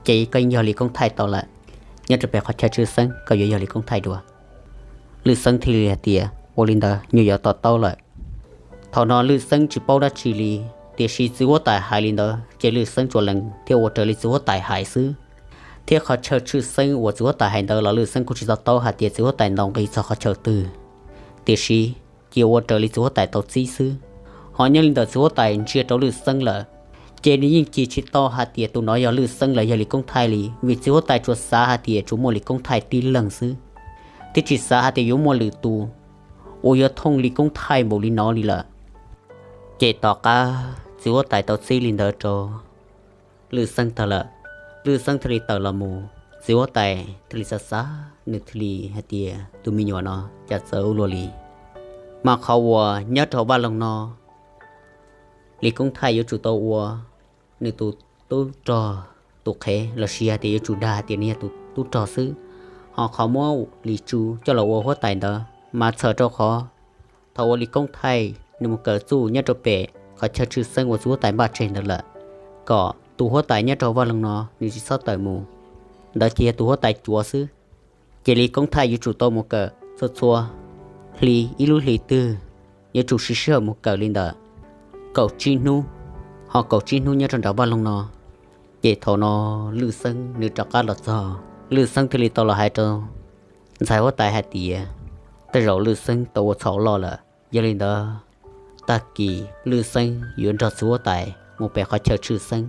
ces koj yeej yog Lis Koob Thaij tau lawm. Nyob rau pem qhov chaw tshwj xeeb koj yuav yog Lis Koob Thaij dua. Lwj Xeeb thiaj li hais tias, ua li ntawd nyuag yaus, to taub lawm. Thaum no Lwj Xeeb tsis paub dab tsi li, tiam sis txiv huab tais hais li ntawd ces Lwj Xeeb tsuas lees thiab ua raws li txiv huab tais hais xwb. Thiab qhov chaw tshwj xeeb uas txiv huab tais hais ntawd los Lwj Xeeb kuj tsis to taub hais tias txiv huab tais ntaus nqi txog qhov chaw twg, tiam sis cia ua raws li txiv huab tais tau txib xwb. Ho nyob li ntawd txiv huab tais ntsia rau Lwj Xeeb lawm, Ces nws yeej cim tsis tau hais tias tus no yog Lwj Xeeb los yog Lis Koob Thaij li, vim txiv huab tais tsuas xav hais tias tsuas muaj Lis Koob Thaij tib leeg xwb, twb tsis xav hais tias yuav muaj lwm tus uas yuav thooj Lis Koob Thaij npaum li no li lawm. Ces tom qab txiv huab tais tau txib li ntawd rau Lwj Xeeb tag lawm, Lwj Xeeb thiaj li tawm los mus, txiv huab tais thiaj li xav xav, nws thiaj li hais tias tus me nyuam no cas txawv ua luaj li. Mas qhov uas nyob rau hauv vaj loog no, Lis Koob Thaij yuav tsum tau ua nws tus tub rog tus qhev los sis hais tias yuav tsum dag hais tias nws yog tus tub rog xwb. Ho qhov muab Lis Tsu coj los ua huab tais ntawd mas txhawm rau qhov thaum uas Lis Koob Thaij nws mus kawm txuj nyob rau pem qhov chaw tshwj xeeb uas txiv huab tais npaj tseg ntawd lawm, kom tus huab tais nyob rau hauv vaj loog no nws tsis txhob tawm mus, ntawd ces yog tus huab tais cuav xwb. Ces Lis Koob Thaij yuav tsum tau mus kawm txhua txhua hli, ib lub hlis twg yuav tsum siv sij hawm mus kawm li ntawm kaum tsib hnub, ho kaum tsib hnub nyob rau nram vaj loog no. Ces thaum no Lwj Xeeb nws rov qab los txog, Lwj Xeeb thiaj li tau los hais rau ntxhais huab tais hais tias tej zaum Lwj Xeeb tau ua txhaum loj lawm. Yog li ntawd, tag kis Lwj Xeeb yuav nrog txiv huab tais mus pem qhov chaw tshwj xeeb.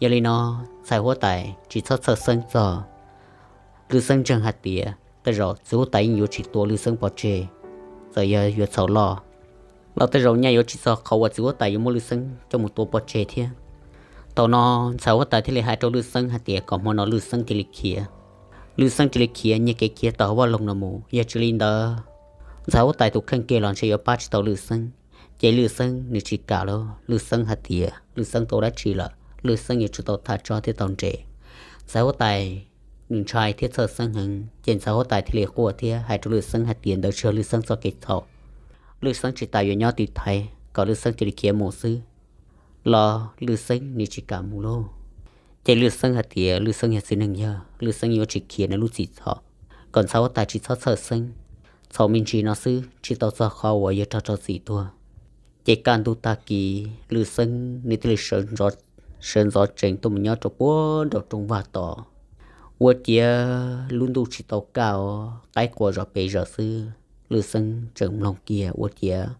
Yog li no, ntxhais huab tais tsis txhob txhawj xeeb txog Lwj Xeeb ntseeg hais tias tej zaum txiv huab tais yeej yuav tsis tua Lwj Xeeb pov tseg. Txawm yog yuav txhaum loj los tej zaum nyaj yuav tsis txog qhov uas txiv huab tais yuav muab Lwj Xeeb coj mus tua pov tseg thiab. Thaum no ntxhais huab tais thiaj li hais rau Lwj Xeeb hais tias kom hmo no Lwj Xeeb cia li khiav. Lwj Xeeb cia li khiav nyiag kev khiav tawm hauv vaj loog no mus, yog tsis li ntawd ntxhais huab tais tus kheej kiag los ntshe yuav pab tsis tau Lwj Xeeb. Ces Lwj Xeeb nws tsis kam lauj, Lwj Xeeb hais tias Lwj Xeeb tau dab tsi lawm, Lwj Xeeb yuav tsum tau thaj tsam thiab tau nres. Ntxhais huab tais nws ntshai thiab txhawj xeeb heev, ces ntxhais huab tais thiaj li quaj thiab hais rau Lwj Xeeb hais tias ntawd tsis yog Lwj Xeeb txoj kev txhaum. Lwj Xeeb tsis tas yuav nyob tiv thaiv kom Lwj Xeeb cia li khiav mus xwb los Lwj Xeeb nws tsis kam mus lauj. Ces Lwj Xeeb hais tias Lwj Xeeb yog txiv neej yawg, Lwj Xeeb yuav tsis khiav nws lub txim txhaum, kom ntxhais huab tais tsis txhob txhawj xeeb. Txhaum me ntsis no xwb, tsis tau txog qhov uas yuav raug rau txim tuag. Ces kaj ntug tag kis Lwj Xeeb nws thiaj li sawv ntxov tsees tuaj mus nyob rau puag nraum rooj vag tod, ua ciav lub ntuj tsis tau kaj os, qaib qua zom pes zaws xwb. Lwj Xeeb tseem mloog kiag ua ciav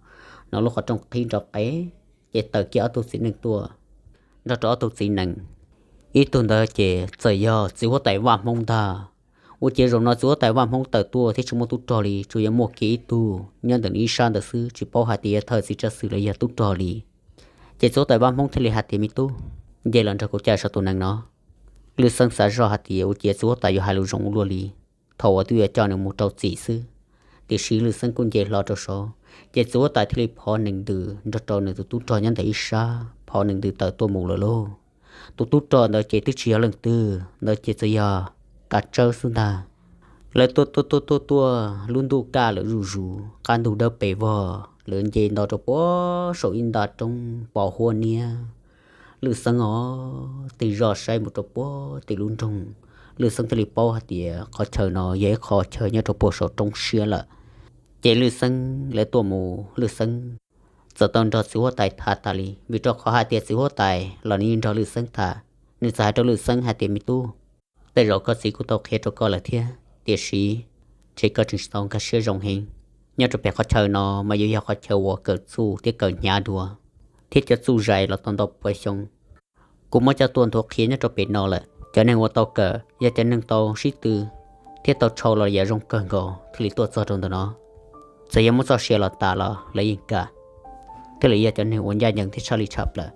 hnov lub qhov rooj qhib nrov qees, ces tawm kiag ob tug txiv neej tuaj nrog rau ob tug txiv nees. Ib tug ntawd ces txawm yog txiv huab tais Vaj Hmoob ntag. Ua ciav zaum no txiv huab tais Vaj Hmoob tawm tuaj thiab tsis muaj tub rog li, tsuas yog muaj kiag ib tug nyob ntawm nws ib sab ntawd xwb, tsis paub hais tias yog thawj txiv tsaj xwm los yog tub rog li. Ces txiv huab tais Vaj Hmoob thiaj li hais tias me tub, nce los nrog kuv caij saum tus nees no. Lwj Xeeb xav zoj hais tias ua ciav txiv huab tais yuav hais lus zoo ua luaj li, thaum uas twb yuav coj nws mus rau txim xwb. Tiam sis Lwj Xeeb kuj nce hlo rau saud, ces txiv huab tais thiaj li phov nees ntws nrog rau nws tus tub rog nyob ntawm ib sab, phov nees ntws tawm tuaj mus lawm lauj. Tus tub rog ntawd ces twb tsis yog leej twg ntawd ces txawm yog Kav Tsawb xwb ntag. Lawv tuaj tuaj tuaj tuaj tuaj, lub ntuj kaj lawm zuj zus, qab ntug dawb pes vog, lawv nce nto rau puag saum ib nta roob pos huab niab. Lwj Xeeb os, tig zoj saib mus rau puag tim lub nroog, Lwj Xeeb thiaj li paub hais tias qhov chaw no yog ib qho chaw nyob rau puag saum roob siab lawm. Ces Lwj Xeeb lawv tuaj mus, Lwj Xeeb txawm tau nrog txiv huab tais tham tas li, vim rau qhov hais tias txiv huab tais los nws yeej nrog Lwj Xeeb tham. Nws txawm hais rau Lwj Xeeb hais tias me tub, tej zaum koj txiv kuj tau qhia rau koj lawm thiab, tiam sis ntshe koj tseem tsis tau nkag siab zoo heev. Nyob rau pem qhov chaw no mas yuav yog qhov chaw uas kawm txuj thiab kawm hnyav dua, thiab cov txuj zais los tau ntau pua xyoo. Kuv muab coj tuaj nthuav qhia nyob rau pem no lawm, cov neeg uas tau kawm yog cov neeg tau sib tw thiab tau tshau los yam zoo kawg nkaus thiaj li tuaj txog rau ntawm no. Txawm yog muab txoj sia los tas los lawv yeej kam, thiaj li yog cov neeg uas ncaj ncees thiab tshaj lij tshaj plaws.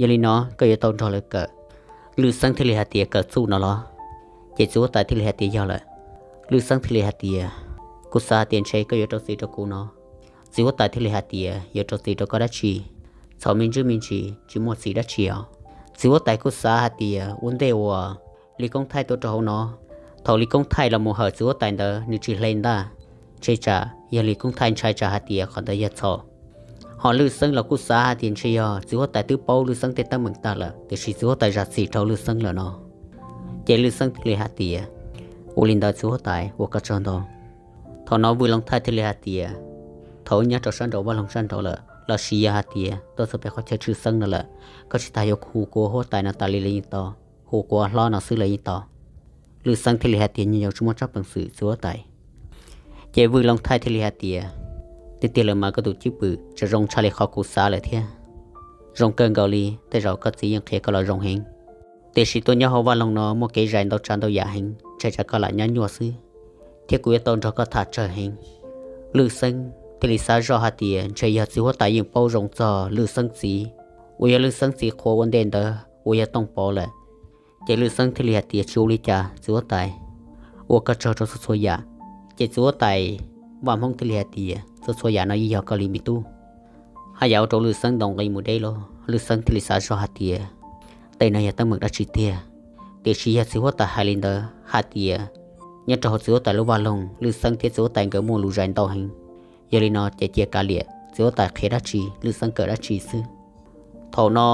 Yog li no koj yuav tau nrog lawv kawm. Lwj Xeeb thiaj li hais tias kawm txuj no los? Ces txiv huab tais thiaj li hais tias yog lawm. Lwj Xeeb thiaj li hais tias kuv xav hais tias ntshe koj yuav rau txim rau kuv no. Txiv huab tais thiaj li hais tias yuav rau txim rau koj dab tsi? Txhaum me ntsis me ntsis tsis muaj txim dab tsi os. Txiv huab tais kuj xav hais tias ua ntej uas Lis Koob Thaij tuaj rau hauv no, thaum Lis Koob Thaij los mus hawm txiv huab tais ntawd nws tsis hle ntaj, ntshe tsam yog Lis Koob Thaij ntshai tsam hais tias qhov ntawd yog txhaum. Ho Lwj Xeeb los kuj xav hais tias ntshe yog txiv huab tais twb paub Lwj Xeeb tej teeb meem tag lawm, tiam sis txiv huab tais zam txim rau Lwj Xeeb lawm no. Ces Lwj Xeeb thiaj li hais tias ua li ntawd txiv huab tais, ua koj tsaug ntau. Thaum no Vwj Looj Thaij thiaj li hais tias thaum wb nyob rau sab nraud vaj loog sab nraud lawm los sis yog hais tias tuaj txog pem qhov chaw tshwj xeeb no lawm, koj tsis tas yuav hu kuv ua huab tais no tas li los yeej tau, hu kuv ua hlob no xwb los yeej tau. Lwj Xeeb thiaj li hais tias nyuag yaus tsis muaj tsab peev xwm txiv huab tais. Ces Vwj Looj Thaij thiaj li hais tias tiag tiag lawm mas koj tus cwj pwm tseem zoo tshaj li qhov kuv xav lawm thiab. Zoo kawg nkaus li, tej zaum koj txiv yeej qhia koj los zoo heev, tiam sis tuaj nyob hauv vaj loog no muaj kev zais ntau tsav ntau yam heev, ntshai tsam koj lam nyob nyuaj xwb, thiab kuv yuav tau nrog koj tham tsawg heev. Lwj Xeeb thiaj li xav zoj hais tias ntshe yog txiv huab tais yeej paub zoo txog Lwj Xeeb txiv, uas yog Lwj Xeeb txiv qhua ua ntej ntawd uas yog Tooj Pov lawm. Ces Lwj Xeeb thiaj li hais tias tsis ua li cas txiv huab tais, ua koj tsaug rau txhua txhua yam. Ces txiv huab tais Vaj Hmoob thiaj li hais tias txhua txhua yam no yeej yog koj li me tub. Haj yam ua rau Lwj Xeeb ntaus nqi mus deb los Lwj Xeeb thiaj li xav zoj hais tias tej no yog teeb meem dab tsi tiag. Tiam sis yog txiv huab tais hais li ntawd hais tias nyob rau hauv txiv huab tais lub vaj loog Lwj Xeeb thiab txiv huab tais nkawd muaj lus zais ntau heev. Yog li no ces cia kav liam txiv huab tais qhia dab tsi Lwj Xeeb kawm dab tsi xwb. Thaum no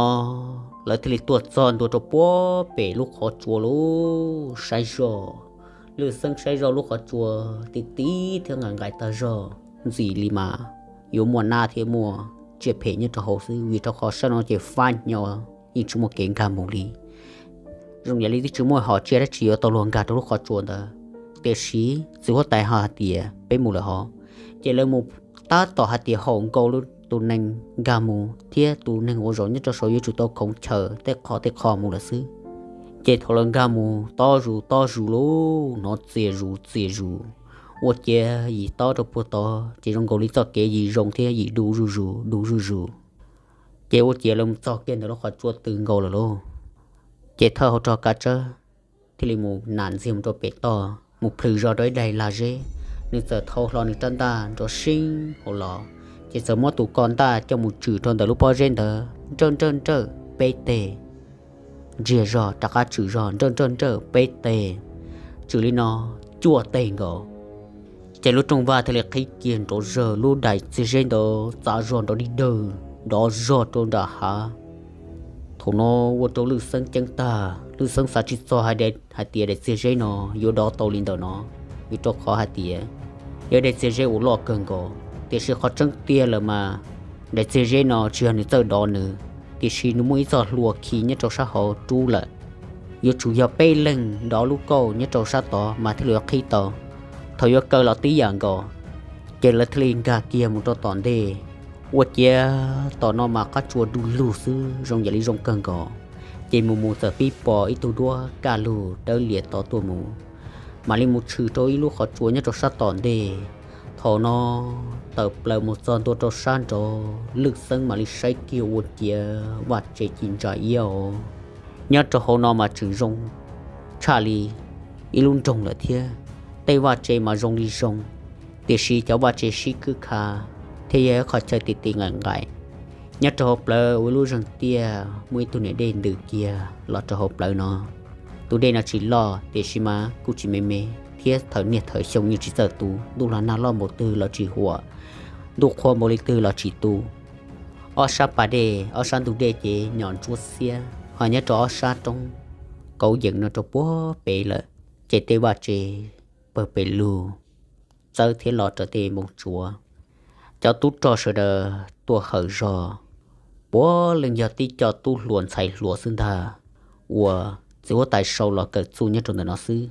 lawv thiaj li tuaj txog ntua rau puag pem lub qhov tsua lub saib zoj. Lwj Xeeb saib zoj lub qhov tsua tib tib thiab nqaim nqaim tag zog, ntxim li mas yuav muaj nab thiab muaj tsiaj phem nyob rau hauv xwb, vim rau qhov sab no ces fab hnyo, yeej tsis muaj kev nkag mus li. Zoo yam li twb tsis muaj hom tsiaj dab tsi yuav tau luag nkag rau lub qhov tsua ntawd. Tiam sis txiv huab tais ho hais tias peb mus lawm hov. Ces lawv mus tab tom hais tias haum nkaus tus neeg nkag mus thiab tus neeg uas zaum nyob rau saum yuav tsum tau khoov chaw tej qho tej qho mus lawm xwb. Ces thaum lawv nkag mus tob zus tob zus lub hnov txias zus txias zus, ua ciav yim tob rau puag tod ces zoo nkaus li txoj kev yim zoo thiab yim du zuj zus du zuj zus. Ces ua ciav lawv mus txog kiag ntawm lub qhov tsua tw nkaus lawm lauj. Ces thawj hauv rog kav tsawb thiaj li mus nam ntxiag mus rau pem toj mus plhws zog rau ib daim lag zeb, nws txawm thau hlo nws rab ntaj nrov seeb hauv los, ces txawm muab tus ko ntaj coj mus tswm rau ntawm lub pob zeb ntawd nrawj nrawj nrawj peb teg. Ntsiag zog rov qab tswm zog nrawj nrawj nrawj peb teg, tswm li no cuaj teg nkaus. Ces lub rooj vag thiaj li qhib kiag nrov zawg, lub daim txiag zeb ntawd txav zog nrov dig dawg nrov zog rau nram hav. Thaum no ua rau Lwj Xeeb ceeb tag, Lwj Xeeb xav tsis txog hais tias daim txiag zeb no yuav dov tau li ntawm no, vim rau qhov hais tias yog daim txiag zeb uas loj kawg nkaus. Tiam sis qhov tseeb tiag lawm mas daim txiag zeb no tsis yog nws txawj dov nws, tiam sis nws muaj ib txoj hlua khi nyob rau sab hauv rub lawm. Yuav tsum yog peb leeg dov lub kauj nyob rau sab tod mas thiaj li yuav qhib tau. Thaum yuav kaw los tib yam nkaus, ces lawv thiaj li nkag kiag mus rau tom ntej. Ua ciav tom no mas qab tsua du lug xwb zoo yam li zoo kawg nkaus. Ces mus mus txawm pib pom ib tug duab kaj lug dawb lias tod tuaj mus, mam li mus tshwm rau ib lub qhov tsua nyob rau sab tom ntej. Thaum no tawm plaws mus txog ntua rau sab nraud, Lwj Xeeb mam li saib kiag ua ciav vaj tse ci ntsa iab os. Nyob rau hauv no mas tseem zoo tshaj li ib lub nroog lawm thiab. Tej vaj tse mas zoo li zoo, tiam sis cov vaj tse sib khwb kha thiab yog ib qhov chaw ti ti nqaim nqaim. Nyob rau hauv plawv ua ib lub zeeg tiaj muaj ib tug niam dej ntws kiag los rau hauv plawv no. Tus dej no tsis loj tiam sis mas kuj tsis me me, thiab thawm niaj thawm xyoo yeej tsis txawj tu, ntuj los nag loj npaum twg los tsis huam, ntuj qhua npaum li twg los tsis tu. Ob sab pas dej, ob sab ntug dej ces nyom ntsuab xiab, ho nyob rau ob sab roob kauv yees no rau puag pem lawm, ces tej vaj tse pawg pes lug txawb thiab los raws tej npoo tsuav. Cov tub rog sawv daws tuaj hawm zog, puav leej yog tib co tub hluas ntxhais hluas xwb ntag, uas txiv huab tais sau los kawm txuj nyob rau ntawm no xwb.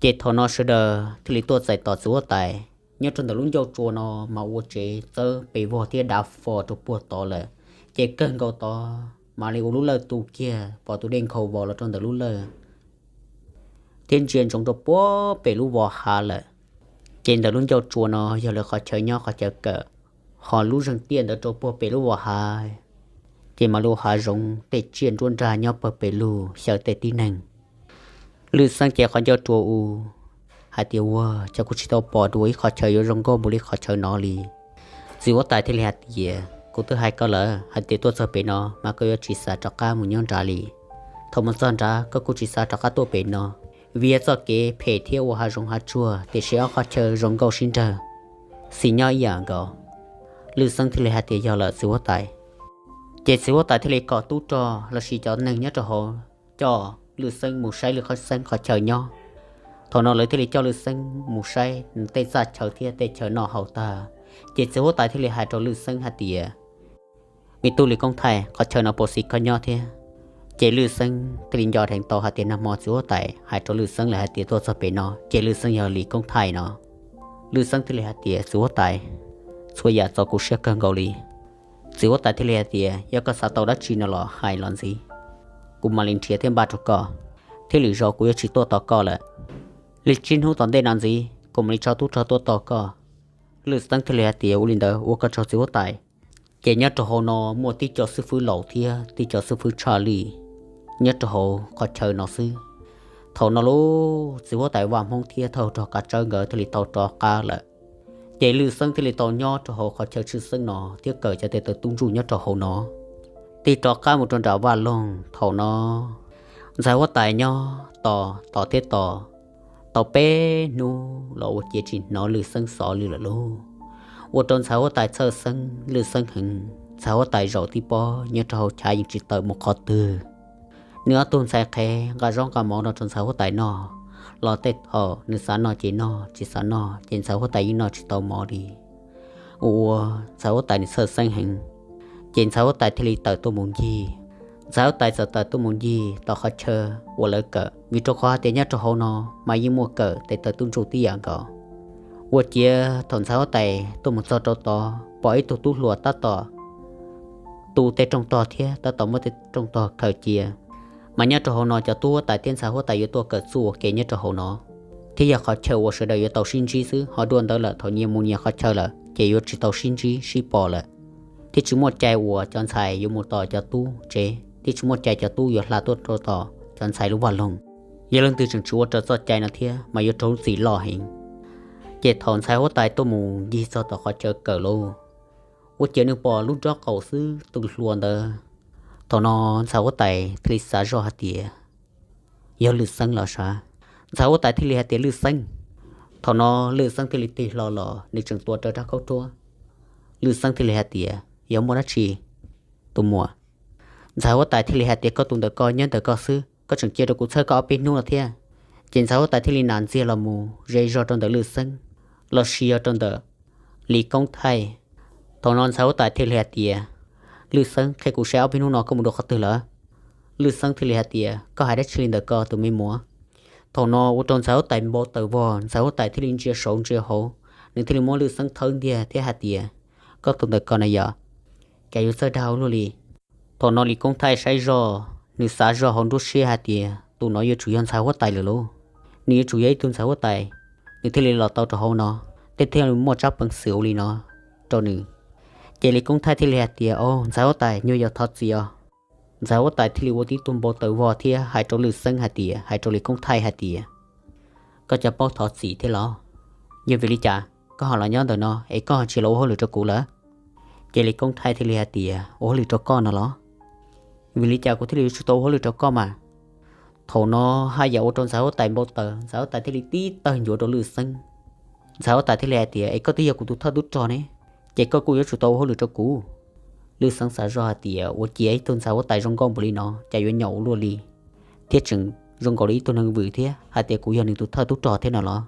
Ces thaum no sawv daws thiaj li tuaj txais tos txiv huab tais. Nyob rau ntawm lub ncauj tsua no mas ua tsev txawb pes vog thiab dav fo rau puag tod lawm, ces kawg nkaus tod mam li ua lub lawj tu kiag, pom tus dej nkhaus vos los rau ntawm lub lawj, thiab ntsia ntsoov rau puag pem lub vos hav lawm. Ces ntawm lub ncauj tsua no yog lawv qhov chaw nyob qhov chaw kawm, ho lub zeeg tiaj ntawd rau puag pem lub vos hav, ces mam li ua hav zoov tej tsiaj nruab nrag nyob pawg pes lug xyaw tej tib neeg. Lwj Xeeb cev qhov ncauj rua u hais tias, ua cas kuv tsis tau pom dua ib qhov chaw yuav zoo nkauj npaum li qhov chaw no li. Txiv huab tais thiaj li hais tias, kuv twb hais koj lawm hais tias tuaj txog pem no mas koj yuav tsis xav rov qab mus nyob nrad li. Thaum mus txog nrad koj kuj tsis xav rov qab tuaj pem no, vim yog txoj kev phem thiab ua hav zoov hav tsuag, tiam sis ob qhov chaw zoo nkauj sib nrawg, xis nyob ib yam nkaus. Lwj Xeeb thiaj li hais tias, yog lawm txiv huab tais. Ces txiv huab tais thiaj li kom tub rog lossis cov neeg nyob rau hauv coj Lwj Xeeb mus saib Lwj Xeeb qhov chaw nyob. Thaum no lawv thiaj li coj Lwj Xeeb mus saib nws tej txaj chaw thiab tej chaw noj haus tag, ces txiv huab tais thiaj li hais rau Lwj Xeeb hais tias, me tub Lis Koob Thaij, qhov chaw no puas xis koj nyob thiab? Ces Lwj Xeeb thiaj li nco dheev tau hais tias nag hmo txiv huab tais hais rau Lwj Xeeb lawm hais tias tuaj txog pem no ces Lwj Xeeb yog Lis Koob Thaij no. Lwj Xeeb thiaj li hais tias, txiv huab tais, txhua yam txaus kuv siab kawg nkaus li. Txiv huab tais thiaj li hais tias, yog koj xav tau dab tsi no los hais los ntxiv, kuv mam li nrhiav thiab npaj rau koj, thiab lwm zaus kuv yuav tsis tuaj tos koj lawm. Li tsib hnub tom ntej no ntxiv kuv mam li tso tub rog tuaj tos koj. Lwm Xeeb thiaj li hais tias, ua li ntawd ua koj tsaug txiv huab tais. Ces nyob rau hauv no muaj tib co xib fwb laus thiab tib co xib fwb tshaj lij nyob rau hauv qhov chaw no xwb. Thaum no lub txiv huab tais vaj Hmoob thiab thawj rog Kav Tsawb nkawd thiaj li tau rov qab lawm. Ces Lwm Xeeb thiaj li tau nyob rau hauv qhov chaw tshwj xeeb no thiab kawm cov tes taw tub ntsuj nyob rau hauv no. Tig rov qab mus rau nram vaj loog, thaum no ntxhais huab tais nyob tos tos thiab tos tau peb hnub los ua ciav tsis hnov Lwm Xeeb xov li lawm lauj. Ua rau ntxhais huab tais txhawj xeeb Lwm Xeeb heev, ntxhais huab tais zaum tib pob nyob rau hauv chav yeej tsis tawm mus qhov twg. Nws ob tug ntxhais qhev nqa zaub nqa mov no rau ntxhais huab tais noj, los tej thaum nws xav noj ces noj, tsis xav noj ces ntxhais huab tais yeej noj tsis tau mov li. Ua ua ntxhais huab tais nws txhawj xeeb heev, ces ntxhais huab tais thiaj li tawm tuaj mus ncig. Ntxhais huab tais txawm tawm tuaj mus ncig tom qhov chaw uas lawv kawm, vim rau qhov hais tias nyob rau hauv no mas yeej muaj kawm tes taw tub ntsuj tib yam nkaus. Ua ciav thaum ntxhais huab tais tuaj mus txog rau tod pom ib tug tub hluas tab tom tu tej rooj tog thiab tab tom muab tej rooj tog khaws cia. Mas nyob rau hauv no cov tub huab tais thiab ntxhais huab tais yuav tuaj kawm txuj ua ke nyob rau hauv no, thiab yog qhov chaw uas sawv daws yuav tau sib ntsib xwb, ho dua ntawd lawm thaum nyias mus nyias qhov chaw lawm ces yuav tsis tau sib ntsib sib pom lawm, thiab tsis muaj cai uas cov ntxhais yuav mus tom cov tub tsev, thiab tsis muaj cai cov tub yuav hla tuaj rau tom cov ntxhais lub vaj loog. Yog leej twg tseem tsis ua raws txoj cai no thiab mas yuav raug lub txim loj heev. Ces thaum ntxhais huab tais tuaj mus ncig txog tom qhov chaw kawm lauj, ua ciav nws pom lub nrob qaum xwb tus hluas ntawd. Thaum no ntxhais huab tais thiaj li xav zoj hais tias, yog Lwm Xeeb los sav. Ntxhais huab tais thiaj li hais tias, Lwm Xeeb. Thaum no Lwm Xeeb thiaj li tig hlo los, nws tseem tuav rawv rab khaub ruab. Lwm Xeeb thiaj li hais tias, yog muaj dab tsi, tus muam? Ntxhais huab tais thiaj li hais tias, koj tus ntawm ko nyob ntawm ko xwb, koj tseem cia rau kuv txhawj koj ob peb hnub no thiab. Ces ntxhais huab tais thiaj li nam ntxiag los mus ze zog rau ntawm Lwm Xeeb, los sis yog rau ntawm Lis Koob Thaij. Thaum no ntxhais huab tais thiaj li hais tias, Lwm Xeeb, qhia kuv saib ob peb hnub no koj mus dua qhov twg lawm? Lwm Xeeb thiaj li hais tias, koj hais dab tsi li ntawm ko tus me muam? Thaum no ua rau ntxhais huab tais npau taws vog, ntxhais huab tais thiaj li ntsia saud ntsia hauv, nws thiaj li muab Lwm Xeeb thawb ntiag thiab hais tias, koj tus ntawm ko na yom, cas yuav txawj dag ua luaj li. Thaum no Lis Koob Thaij saib zoj, nws xav zoj hauv nruab siab hais tias tus no yuav tsum yog ntxhais huab tais lawm lauj, nws yuav tsum yog ib tug ntxhais huab tais, nws thiaj li los tau rau hauv no, thiaj thiaj li muaj tsab peev xwm ua li no rau nws. Ces Lis Koob Thaij thiaj li hais tias, o, ntxhais huab tais, nyuag yog thov txim os. Ntxhais huab tais thiaj li ua tib tug npau taws vog thiab hais rau Lwm Xeeb hais tias, hais rau Lis Koob Thaij hais tias, koj cov paub thov txim thiab los? Yog vim li cas koj ho los nyob ntawm no es koj ho tsis los ua hauj lwm rau kuv lawm? Ces Lis Koob Thaij thiaj li hais tias, ua hauj lwm rau koj no los? Vim li cas kuv thiaj li yuav tsum tau ua hauj lwm rau koj mas? Thaum no haj yam ua rau ntxhais huab tais npau taws, ntxhais huab tais thiaj li tib tawg ncuav rau Lwm Xeeb. Ntxhais huab tais thiaj li hais tias, es koj twb yog kuv tus thawj tub rog ne, ces koj kuj yuav tsum tau ua hauj lwm rau kuv. Lwm Xeeb xav zoj hais tias, ua ciav ib tug ntxhais huab tais zoo nkauj npaum li no cas yuav nyaum ua luaj li, thiab tseem zoo nkaus li ib tug neeg vwm thiab hais tias kuv yog nws tus thawj tub rog thiab no los?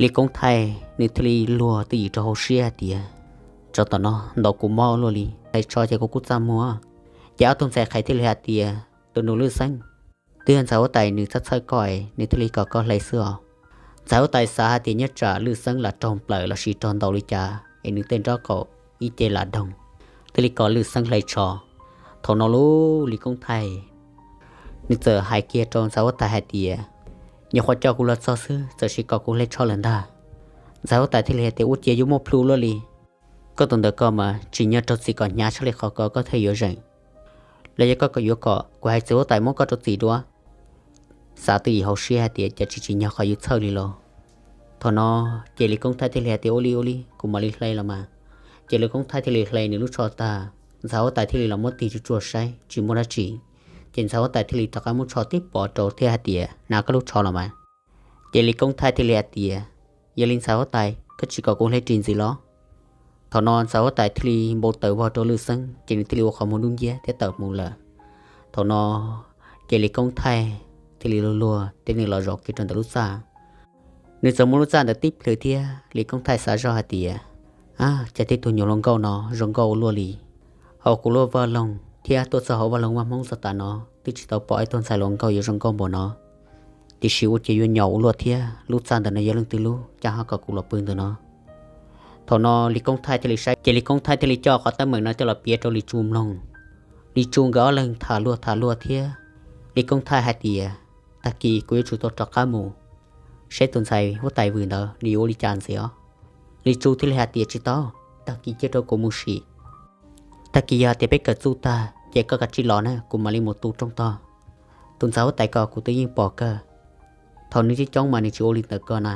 Lis Koob Thaij nws thiaj li luag twj ywm rau hauv siab hais tias, tsov tom no ntaus kuv mob ua luaj li, hlais tsho ces kuv kuj txaj muag. Ces ob tug ntxhais qhev thiaj li hais tias, tus nus Lwm Xeeb, twb yog ntxhais huab tais nws txhawj txhawj koj, nws thiaj li kom koj hle xwb os. Ntxhais huab tais xav hais tias nyob tsam Lwm Xeeb lam raug nplawm los sis raug ntaus li cas es nws tej nrob qaum ib ce lam doog, thiaj li kom Lwm Xeeb hle tsho. Thaum no lub Lis Koob Thaij nws txawm hais kiag rau ntxhais huab tais hais tias, nyuam qhuav coj kuv los txog xwb txawm sis kom kuv hle tsho lawm ntag. Ntxhais huab tais thiaj li hais tias, ua ciav yuav muaj plhu luaj li, koj tus ntawm ko mas tsim nyog raug txim kom hnyav tshaj li qhov ko koj thiaj yuav zeem, los yog koj yuav kom kuv hais txiv huab tais muab koj rau txim dua? Xav twj ywm hauv siab hais tias cas tsis tsim nyog qhov yus txhawj li los. Thaum no ces Lis Koob Thaij thiaj li hais tias, ua li ua li, kuv mam li hle los mas. Ces Lis Koob Thaij thiaj li hle nws lub tsho tag, ntxhais huab tais thiaj li los muab tig tsuag tsuag saib tsis muaj dab tsi. Ces ntxhais huab tais thiaj li rov qab muab tsho tib pov rau thiab hais tias, hnav koj lub tsho los mas. Ces Lis Koob Thaij thiaj li hais tias, yog li ntxhais huab tais, koj tsis kom kuv hle ris ntxiv los? Thaum no ntxhais huab tais thiaj li npau taws vog rau Lwm Xeeb ces nws thiaj li ua qhov muag dub nciab thiab tawm mus lawm. Thaum no ces Lis Koob Thaij thiaj li luag luag thiab nws los zaum kiag rau ntawm lub txaj. Nws txawm muab lub txaj ntawd tib plhws thiab Lis Koob Thaij xav zoj hais tias, a, cas tej tug nyuam hluas nkauj no zoo nkauj ua luaj li. Hauv kuv lub vaj loog thiab tuaj txog hauv vaj loog vaj Hmoob txog tav no twb tsis tau pom ib tug ntxhais hluas nkauj yuav zoo nkauj npaum no. Tiam sis ua cas yuav nyaum ua luaj thiab, lub txaj ntawm no yog leej twg lub cas ho kom kuv los pw ntawm no? Thaum no Lis Koob Thaij thiaj li saib, ces Lis Koob Thaij thiaj li coj qhov teeb meem no coj los piav rau Lis Tsu mloog. Lis Tsu nkawd ob leeg tham luag tham luag thiab, Lis Koob Thaij hais tias, tag kis kuv yuav tsum tau rov qab mus saib tus ntxhais huab tais Vwm ntawd nws yuav ua li cas ntxiv os. Lis Tsu thiaj li hais tias, tsis tau, tag kis cia rau kuv mus sim. Tag kis yog tias peb kawm txuj tag ces koj kav tsij los na, kuv mam li mus tu rooj tog. Tus ntxhais huab tais ko kuv twb yeej pom kawg, thaum nws coob coob mas nws tsis ua li ntawd ko na,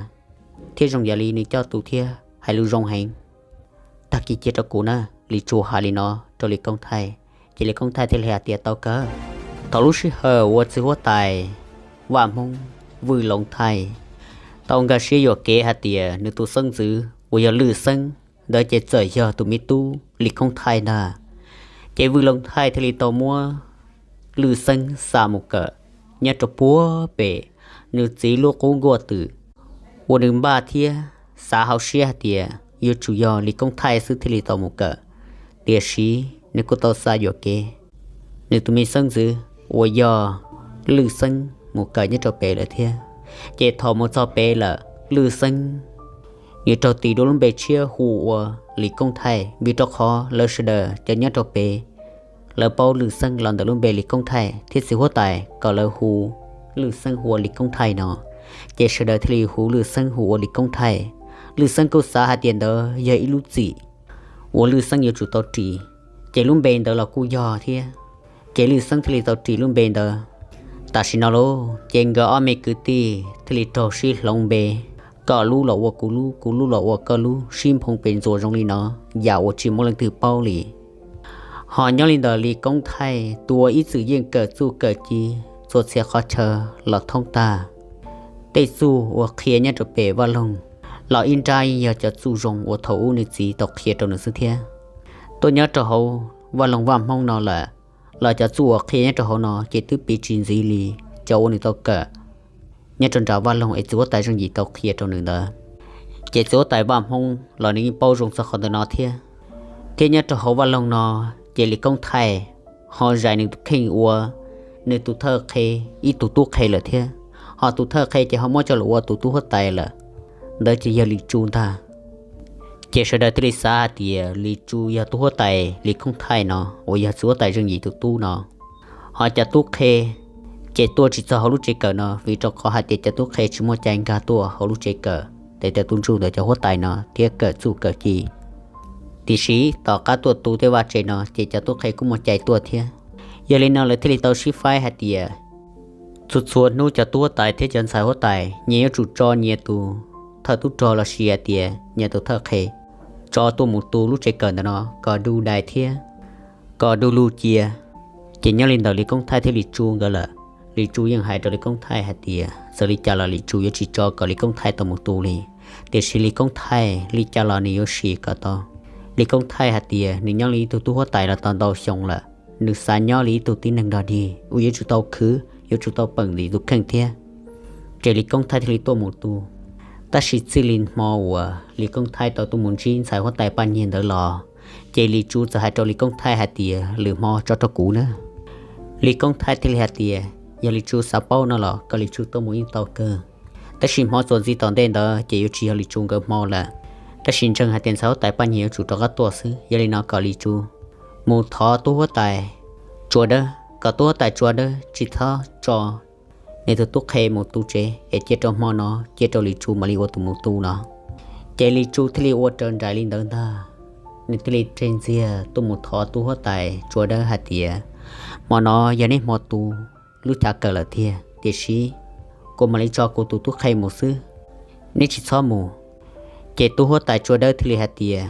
thiab zoo yam li nws coj tus thiab hais lus zoo heev. Tag kis cia rau kuv na. Lis Tsu hais li no rau Lis Koob Thaij, ces Lis Koob Thaij thiaj li hais tias, tau kawg. Thaum lub sij hawm uas txiv huab tais Vaj Hmoob Vwj Loov Thaij tau nkag siab yuam kev hais tias nws tus xeeb ntxwv uas yog Lwj Xeeb ntawd ces txawm yog tus me tub Lis Koob Thaij ntag. Ces Vwj Loov Thaij thiaj li tau muab Lwj Xeeb xa mus kawm nyob rau puag pem nws txiv lub qub nkuaj twm uas nws npaj thiab xav hauv siab hais tias yuav tsum yog Lis Koob Thaij xwb thiaj li tau mus kawm, tiam sis nws kuj tau xa yuam kev nws tus me xeeb ntxwv uas yog Lwj Xeeb mus kawm nyob rau pem lawm thiab. Ces thaum mus txog pem lawm, Lwj Xeeb nws raug tis dua lub npe tshiab hu ua Lis Koob Thaij, vim rau qhov lawv sawv daws cov nyob rau pem lawv paub Lwj Xeeb los ntawm lub npe Lis Koob Thaij, thiab txiv huab tais kom lawv hu Lwj Xeeb hu ua Lis Koob Thaij no, ces sawv daws thiaj li hu Lwj Xeeb hu ua Lis Koob Thaij. Lwj Xeeb kuj xav hais tias ntawd yog ib lub txim uas Lwj Xeeb yuav tsum tau ris, ces lub npe ntawd los kuj yog thiab. Ces Lwj Xeeb thiaj li tau ris lub npe ntawd. Tam sim no lauj, ces nkawd ob me kwv tij thiaj li raug sib hloov npe, koj lub los ua kuv lub, kuv lub los ua koj lub, sib nphoo pes ntxuas zoo li no, yam uas tsis muaj leej twg paub li. Ho nyob li ntawm Lis Koob Thaij tus uas ib txwm yeej kawm txuj kawm ci txhua txhia qhov chaw los thoob tag, tej txuj uas qhia nyob rau pem Vaj Loog los ib nrab yeej yog cov txuj zoo uas thaum ub nws txiv tau qhia rau nws xwb thiab. Tuaj nyob rau hauv Vaj Loog Vaj Hmoob no lawm, los cov txuj uas qhia nyob rau hauv no ces twb piv tsis ntxiv li cov uas nws tau kawm nyob rau nram Vaj Loog es txiv huab tais Zeej Yim tau qhia rau nws ntawd. Ces txiv huab tais Vaj Hmoob los nws yeej paub zoo txog qhov ntawm no thiab. Thiab nyob rau hauv Vaj Loog no, ces Lis Koob Thaij ho zais nws tus kheej ua nws tus thawj qhe, ib tug tub qhe lawm thiab. Ho tus thawj qhe ces ho muab coj los ua tus tub huab tais lawm, ntawd ces yog Lis Tsu ntag. Ces sawv daws thiaj li xav hais tias Lis Tsu yog tub huab tais Lis Koob Thaij no uas yog txiv huab tais Zeej Yim tus tub no. Ho cov tub qhe ces tuaj tsis txog hauv lub tsev kawm no, vim rau qhov hais tias cov tub qhe tsis muaj cai nkag tuaj hauv lub tsev kawm tes taw tu ntsuj ntawm cov huab tais no thiab kawm txuj kawm ci. Tiam sis tom qab tuaj tu tej vaj tsev no ces cov tub qhe kuj muaj cai tuaj thiab. Yog li no lawv thiaj li tau sib faib hais tias txhua txhua hnub cov tub huab tais thiab cov ntxhais huab tais nyias yuav tsum tso nyias tus thawj tub rog lossis hais tias nyias tus thawj qhe tso tuaj mus tu lub tsev kawm ntawm no kom du dais thiab kom du lug cia. Ces nyob li ntawm Lis Koob Thaij thiab Lis Tsu nkawd lawm, Lis Tsu yeej hais rau Lis Koob Thaij hais tias txawm li cas los Lis Tsu yuav tsis tso kom Lis Koob Thaij tau mus tu li. Tiam sis Lis Koob Thaij li cas los nws yuav sim kom tau. Lis Koob Thaij hais tias nws nyob li ib tug tub huab tais los tau ntau xyoo lawm, nws xav nyob li ib tug tib neeg dog dig uas yuav tsum tau khwv, yuav tsum tau peem ntim tus kheej thiab. Ces Lis Koob Thaij thiaj li tuaj mus tu. Tab sis txij li hmo uas Lis Koob Thaij tau tuaj mus ntsib ntxhais huab tais Paj Nyiag ntawd los, ces Lis Tsu txawm hais rau Lis Koob Thaij hais tias lwm hmo tso rau kuv na. Lis Koob Thaij thiaj li hais tias yog Lis Tsu xav paub no los kom Lis Tsu tuaj mus yeej tau kawg. Tab sis hmo txuas ntxiv tom ntej ntawd ces yuav tsis yog Lis Tsu nkawd hmo lawm. Tab sis ntseeg hais tias ntxhais huab tais Paj Nyiag yuav tsum rov qab tuaj xwb, yog li no kom Lis Tsu mus thov tub huab tais Tsua Dawb, kom tub huab tais Tsua Dawb tsis txhob tso nws tus tub qhe mus tu tsev es cia rau hmo no cia rau Lis Tsu mam li ua tus mus tu no. Ces Lis Tsu thiaj li ua raws nraim li ntawd ntag. Nws thiaj li tseg ntxiag tuaj mus thov tub huab tais Tsua Dawb hais tias hmo no yog neb hmo tu lub chav kawm lawm tiag, tiam sis kuv mam li tso kuv tus tub qhe mus xwb, neb tsis txhob mus. Ces tub huab tais Tsua Dawb thiaj li hais tias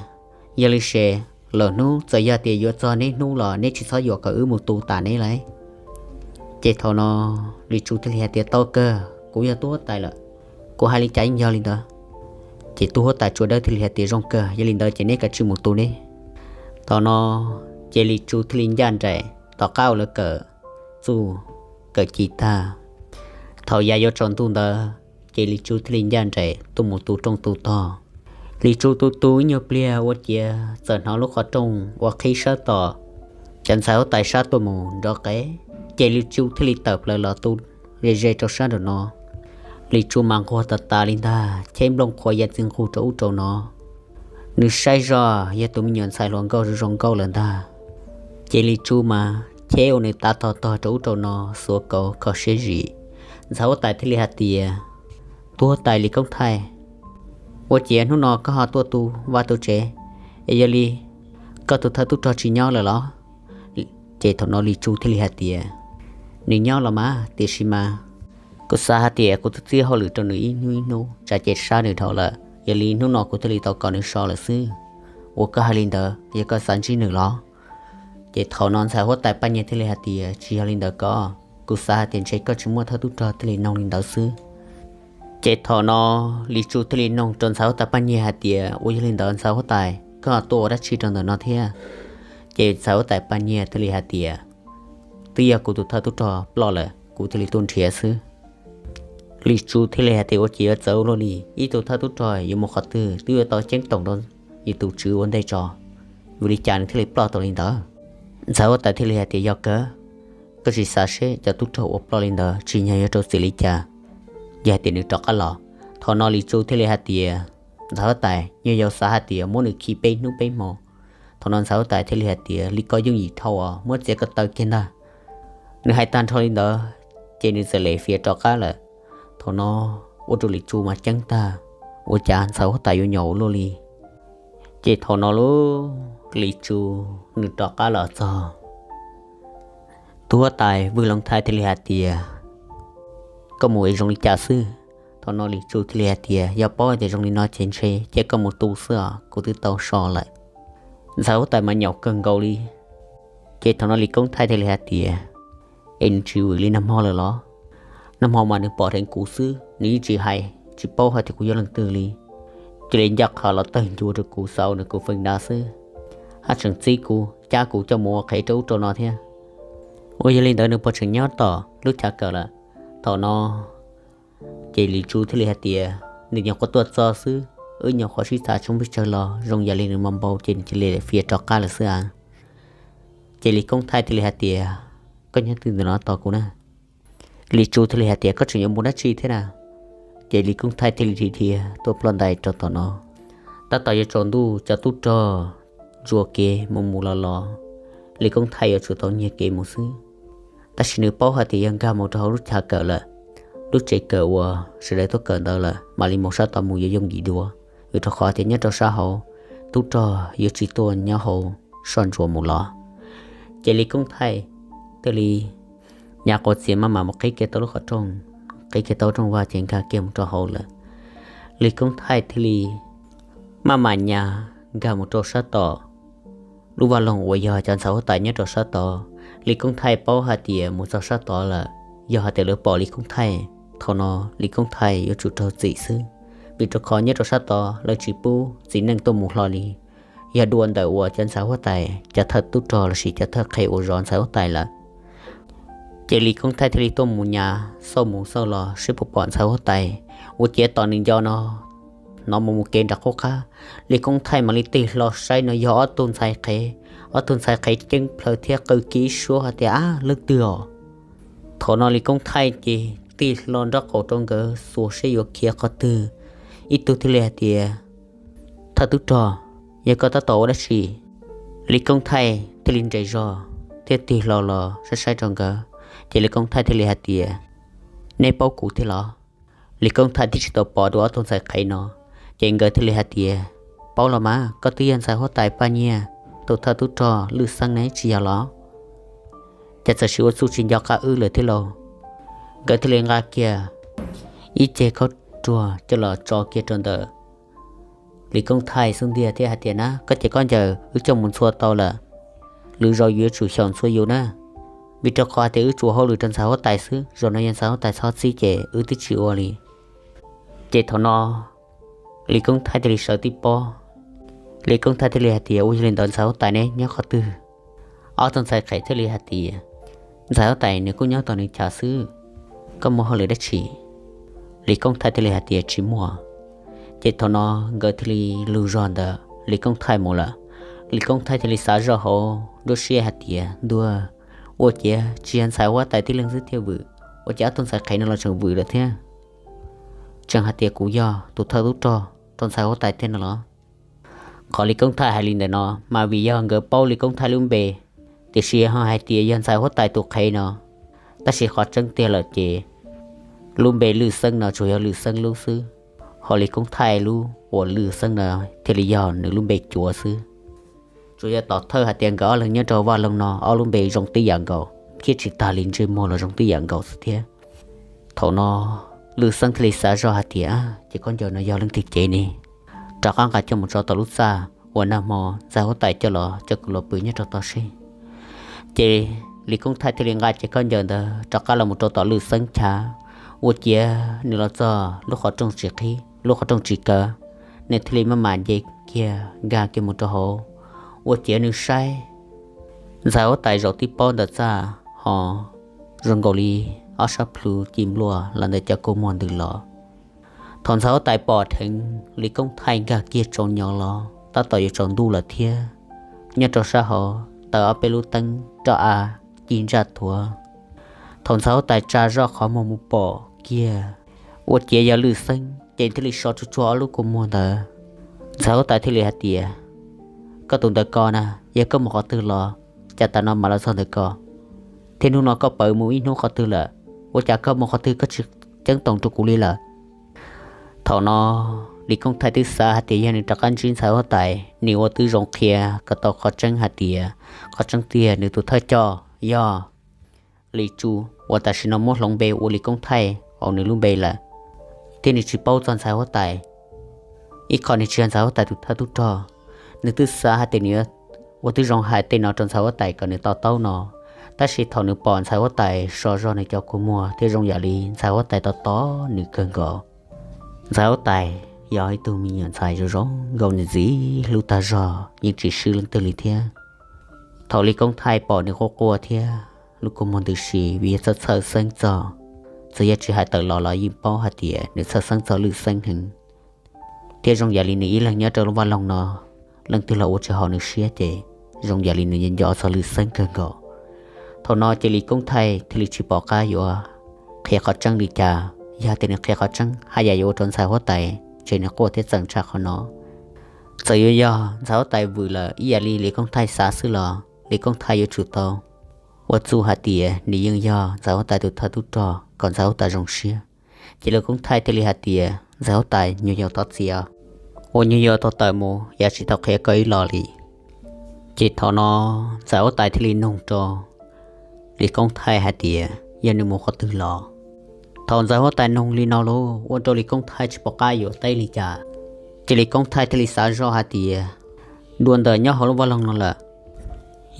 yog li ces lwm hnub txawm yog tias yuav txog neb hnub los neb tsis txhob yuam kom wb mus tu tas neb lauj. Ces thaum no Lis Tsu thiaj li hais tias tau kawg, kuv yog tub huab tais lawm, kuv hais li cas yeej yog li ntawd. Ces tub huab tais Tsua Dawb thiaj li hais tias zoo kawg, yog li ntawd ces neb kav tsij mus tu neb. Thaum no ces Lis Tsu thiaj li ncaj nraim tom qab uas lawv kawm txuj kawm ci tag. Thaum yav yuav tsaus ntuj ntawd ces Lis Tsu thiaj li ncaj nraim tuaj mus tu rooj tu tog. Lis Tsu tu tu ib nyuag pliag ua ciav txawm hnov lub qhov rooj uas qhib sab tom cov ntxhais huab tais sab tuaj mus nrov qev, ces Lis Tsu thiaj li tawm plaws los tu ze ze rau sab nraum no. Lis Tsu mas nquag tas tas li ntag, cheb nplooj qhuav ya txi nqug rau ub rau no. Nws saib zoj yog tus me nyuam ntxhais hluas nkauj zoo zoo nkauj lawm ntag. Ces Lis Tsu mas cheb ua nws tav tog tog rau ub rau no, xuav kauv kho siab zim. Ntxhais huab tais thiaj li hais tias, Tus huab tais Lis Koob Thaij, ua ciav hnub no koj ho tuaj tu vaj tu tsev, es yog li koj tus thawj tub rog tsis nyob lawm los? Ces thaum no Lis Tsu thiaj li hais tias, Nws nyob los mas, tiam sis mas kuv xav hais tias kuv twb txib hauj lwm rau nws ib hnub ib hnub, tsam ces sab nws dhau lawm, yog li hnub no kuv thiaj li tau kom nws so lawm xwb. Ua koj hais li ntawd, yog koj xav ntsib nws los? Ces thaum no ntxhais huab tais Paj Nyiag thiaj li hais tias, Tsis yog li ntawd koj, kuv xav hais tias ntshe koj tsis muaj thawj tub rog thiaj li noog li ntawd xwb. Ces thaum no Lis Tsu thiaj li noog rau ntxhais huab tais Paj Nyiag hais tias, Ua yog li ntawd ntxhais huab tais, koj tuaj ua dab tsi rau ntawm no thiab? Ces ntxhais huab tais Paj Nyiag thiaj li hais tias, Twb yog kuv tus thawj tub rog ploj lawm, kuv thiaj li tuaj nrhiav xwb. Lis Tsu thiaj li hais tias, Ua ciav yuav txawv ua luaj li, ib tug thawj tub rog yuav mus qhov twg twb yuav tau ceeb toom rau yus tus tswv ua ntej tso, vim li cas nws thiaj li ploj tau li ntawd? Ntxhais huab tais thiaj li hais tias, Yog kawg, koj tsis xav seb cov tub rog uas ploj li ntawd tsim nyog yuav rau txim li cas? Yog hais tias nws rov qab los. Thaum no Lis Tsu thiaj li hais tias, Ntxhais huab tais, nyuag yaus xav hais tias muab nws khi peb hnub peb hmo. Thaum no ntxhais huab tais thiaj li hais tias, Li koj yooj yim dhau os, muab txiav ko taw kiag ntag. Nws hais tag nrho li ntawd, ces nws txawm lem fiav rov qab lawm. Thaum no ua rau Lis Tsu mas ceeb tag, ua cas ntxhais huab tais yuav nyuam ua luaj li. Ces thaum no lub Lis Tsu nws rov qab los txog, tus huab tais Vwj Looj Thaij thiaj li hais tias, Koj mus es zoo li cas xwb? Thaum no Lis Tsu thiaj li hais tias, Yog paub tias zoo li no ces ntshe cia koj mus tu xwb os, kuv twb tau so lawm. Ntxhais huab tais mas nyaum kawg nkaus li. Ces thaum no Lis Koob Thaij thiaj li hais tias, Es nws tsis vwm li nag hmo lawm los? Nag hmo mas nws pom dheev kuv xwb, nws yeej tsis hais, tsis paub hais tias kuv yog leej twg li. Cia li ncaj qha los tawg ncua rau kuv, xav ua nws kuv feem ntau xwb, haj tseem txib kuv, cab kuv coj mus ua qhev rau ub rau no thiab. Ua yog li ntawd nws puas tseem nyob tom lub chav kawm lawm? Thaum no ces Lis Tsu thiaj li hais tias, Nws nyuam qhuav tuaj txog xwb, wb nyuam qhuav sib tham tsis muaj pes tsawg los zoo yam li nws mas npau ces nws cia li fiav rov qab lawm xwb a. Ces Lis Koob Thaij thiaj li hais tias, Koj nyob twg ntawm no tos kuv na. Lis Tsu thiaj li hais tias, Koj tseem yuav mus dab tsi thiab na? Ces Lis Koob Thaij thiaj li dhia dhia tuaj ploj ntais rau tom no. Tab tom yuav tsaus ntuj, cov tub rog ntsuas kev mus mus los los, Lis Koob Thaij yuav tsum tau nyiag kev mus xwb. Tab sis nws paub hais tias yog nkag mus rau hauv lub chav kawm lawm, lub tsev kawm uas sawv daws tuaj kawm ntawd lawm, mam li mus sab tod mus yuav yooj yim dua, vim rau qhov tias nyob rau sab hauv tub rog yuav tsis tuaj nyob hauv soj ntsuam mus los. Ces Lis Koob Thaij thiaj li nyas quav txias maj mam mus qhib kiag tau lub qhov rooj, qhib kiag tau rooj vag ces nkag kiag mus rau hauv lawm. Lis Koob Thaij thiaj li maj mam nyas nkag mus rau sab tom lub vaj loog uas yog cov ntxhais huab tais nyob rau sab tod. Lis Koob Thaij paub hais tias mus txog sab tod lawm, yog hais tias lawv pom Lis Koob Thaij, thaum no Lis Koob Thaij yuav tsum raug txim xwb, vim rau qhov nyob rau sab tod lawv tsis pub txiv neej tuaj mus hlo li, yog dua ntawm uas cov ntxhais huab tais, cov thawj tub rog lossis cov thawj qhev uas zov ntxhais huab tais lawm. Ces Lis Koob Thaij thiaj li tuaj mus nyas xauj mus xauj los seb puas pom ntxhais huab tais, ua ciav tos nws nco no, hnov mus mus kev nram qub qab, Lis Koob Thaij mam li tig hlo saib no yog ob tug ntxhais qhev. Ob tug ntxhais qhev ceeb plhaws thiab qw kiv ib suab hais tias, Ab, leej twg os? Thaum no Lis Koob Thaij ces tig hlo nraub qaum rau nkawd xuas seb yuav khiav qhov twg. Ib tug thiaj li hais tias, Thawj tub rog, yog koj tab tom ua dab tsi? Lis Koob Thaij thiaj li nres zog thiab tig hlo los saib saib rau nkawd. Ces Lis Koob Thaij thiaj li hais tias, Neb paub kuv thiab los? Lis Koob Thaij twb tsis tau pom dua ob tug ntxhais qhev no, ces nkawd thiaj li hais tias, Paub los mas, koj twb yog ntxhais huab tais Paj Nyiag tus thawj tub rog Lwj Xeeb ne, tsis yog los? Cas txawm sim ua txuj tsis nco qab wb lawm thiab lauj? Nkawd thiaj li nqa kiag ib ceg khaub ruag coj los tso kiag rau ntawm Lis Koob Thaij xub ntiag thiab hais tias, Na, koj ces koj ncaws wb coj mus ntxhua tau lawm, lwm zaus yus yuav tsum xyaum ntxhua yus na, vim rau qhov hais tias wb tsuas hauj lwm rau ntxhais huab tais xwb, zaum no yog ntxhais huab tais txhob txib ces wb twb tsis ua li. Ces thaum no Lis Koob Thaij thiaj li sawv tib pob, Lis Koob Thaij thiaj li hais tias, Ua yog li ntawd ntxhais huab tais ne nyob qhov twg? Ob tug ntxhais qhev thiaj li hais tias, Ntxhais huab tais nws kuj nyob tom nws chav xwb, koj muaj hauj lwm dab tsi? Lis Koob Thaij thiaj li hais tias, Tsis muaj. Ces thaum no nkawd thiaj li lug zog ntawm Lis Koob Thaij mus lawm. Lis Koob Thaij thiaj li xav zoj hauv nruab siab hais tias, Ntuj, ua ciav tsis yog ntxhais huab tais tib leeg xwb thiaj vwm, ua cas ob tug ntxhais qhev no los tseem vwm lawm thiab? Tseem hais tias kuv yog tus thawj tub rog rau ntxhais huab tais thiab no los? Qhov Lis Koob Thaij hais li ntawm no mas vim yog nkawd paub Lis Koob Thaij lub npe, tiam sis ho hais tias yog ntxhais huab tais tus qhev no, tab sis qhov tseeb tiag lawm ces lub npe Lwj Xeeb no tsuas yog Lwj Xeeb lub xwb, ho Lis Koob Thaij lub uas Lwj Xeeb no thiaj li yog nws lub npe cuav xwb. Tsuas yog tom thawj hais tias nkawd ob leeg nyob rau vaj loog no ob lub npe zoo tib yam nkaus thiab tsis tag li ntsej muag los zoo tib yam nkaus xwb thiab. Thaum no Lwj Xeeb thiaj li xav zoj hais tias, ces khaub ncaws no yog leej twg cev ne? Rov qab nqa coj mus tso tom lub txaj uas nag hmo ntxhais huab tais coj los coj kuv los pw nyob rau toj seb. Ces Lis Koob Thaij thiaj li nqa cev khaub ncaws ntawd rov qab los mus rau tom Lwj Xeeb chav, ua ciav nws los txog lub qhov rooj tsis qhib, lub qhov rooj tsis kaw, nws thiaj li maj mam nce kiag nkag kiag mus rau hauv, ua ciav nws saib ntxhais huab tais zaum tib paub ntawm txaj ho zoo nkaus li ob sab plhu ci nplua los ntawm cov kua muag ntws los. Thaum ntxhais huab tais pom dheev Lis Koob Thaij nkag kiag tsaus nyo los tab tom yuav tsaus ntuj lawm thiab, nyob rau sab hauv taws ob peb lub teeb roj av ci ntsaj thuav. Thaum ntxhais huab tais tsa zoj qhov muag mus pom kiag, ua ciav yog Lwj Xeeb ces thiaj li so tsuag tsuag ob lub kua muag ntawd. Ntxhais huab tais thiaj li hais tias, koj tus ntawm ko na, yog koj mus qhov twg los, cas tas no mam los txog ntawm ko? Thiab hnub no koj pawv mus ib hnub qhov twg lawm? Ua cas koj mus qhov twg koj tsis ceeb toom rau kuv li lawm? Thaum no Lis Koob Thaij twb xav hais tias yog nws rov qab ntsib ntxhais huab tais, nws ua twb zoo qhia kom tau qhov tseeb hais tias qhov tseeb tiag nws tus thawj coj yog Lis Tsu, uas tam sim no muab hloov npe ua Lis Koob Thaij hauv nws lub npe lawm, thiab nws tsis paub txog ntxhais huab tais. Ib qho nws tsis yog ntxhais huab tais tus thawj tub rog, nws twb xav hais tias nws ua twb zoo hais tej no rau ntxhais huab tais kom nws to taub no, tab sis thaum nws pom ntxhais huab tais so zog nws cov kua muag thiab zoo yam li ntxhais huab tais tos tos nws kawg nkaus. Ntxhais huab tais yog ib tug me nyuam ntxhais zoo zoo nkaus nws ntxiv hlub tag zog, yeej tsis swb leej twg li thiab. Thaum Lis Koob Thaij pom nws quaj quaj thiab lub kua muag ntws si vim yog txhawj txhawj xeeb txog, txawm yog tsis hais tawm los los yeej paub hais tias nws txhawj xeeb txog Lwj Xeeb heev, thiab zoo yam li nws ib leeg nyob rau lub vaj loog no, leej twg los ua tsis haum nws siab ces zoo yam li nws nco nco txog Lwj Xeeb kawg nkaus. Thaum no ces Lis Koob Thaij thiaj li tsis pom qab yuav qhia qhov tseeb li cas. Yog tias nws qhia qhov tseeb haj yam yuav ua rau ntxhais huab tais ces nws quaj thiab txeem tshaj qhov no. Txawm yuav yog ntxhais huab tais vwm lawm ib yam li Lis Koob Thaij xav xwb los Lis Koob Thaij yuav tsum tau ua txuj hais tias nws yeej yog ntxhais huab tais tus thawj tub rog kom ntxhais huab tais zoo siab. Ces Lis Koob Thaij thiaj li hais tias, ntxhais huab tais, nyuag yaus thov txim, uas nyuag yaus tau tawm mus yav tsis tau qhia koj ib los li. Ces thaum no ntxhais huab tais thiaj li nug rau Lis Koob Thaij hais tias yog nws mus qhov twg los. Thaum ntxhais huab tais nug li no lauj, ua rau Lis Koob Thaij tsis pom qab yuav teb li cas. Ces Lis Koob Thaij thiaj li xav zoj hais tias, dua ntawm nyob hauv lub vaj loog no lawm,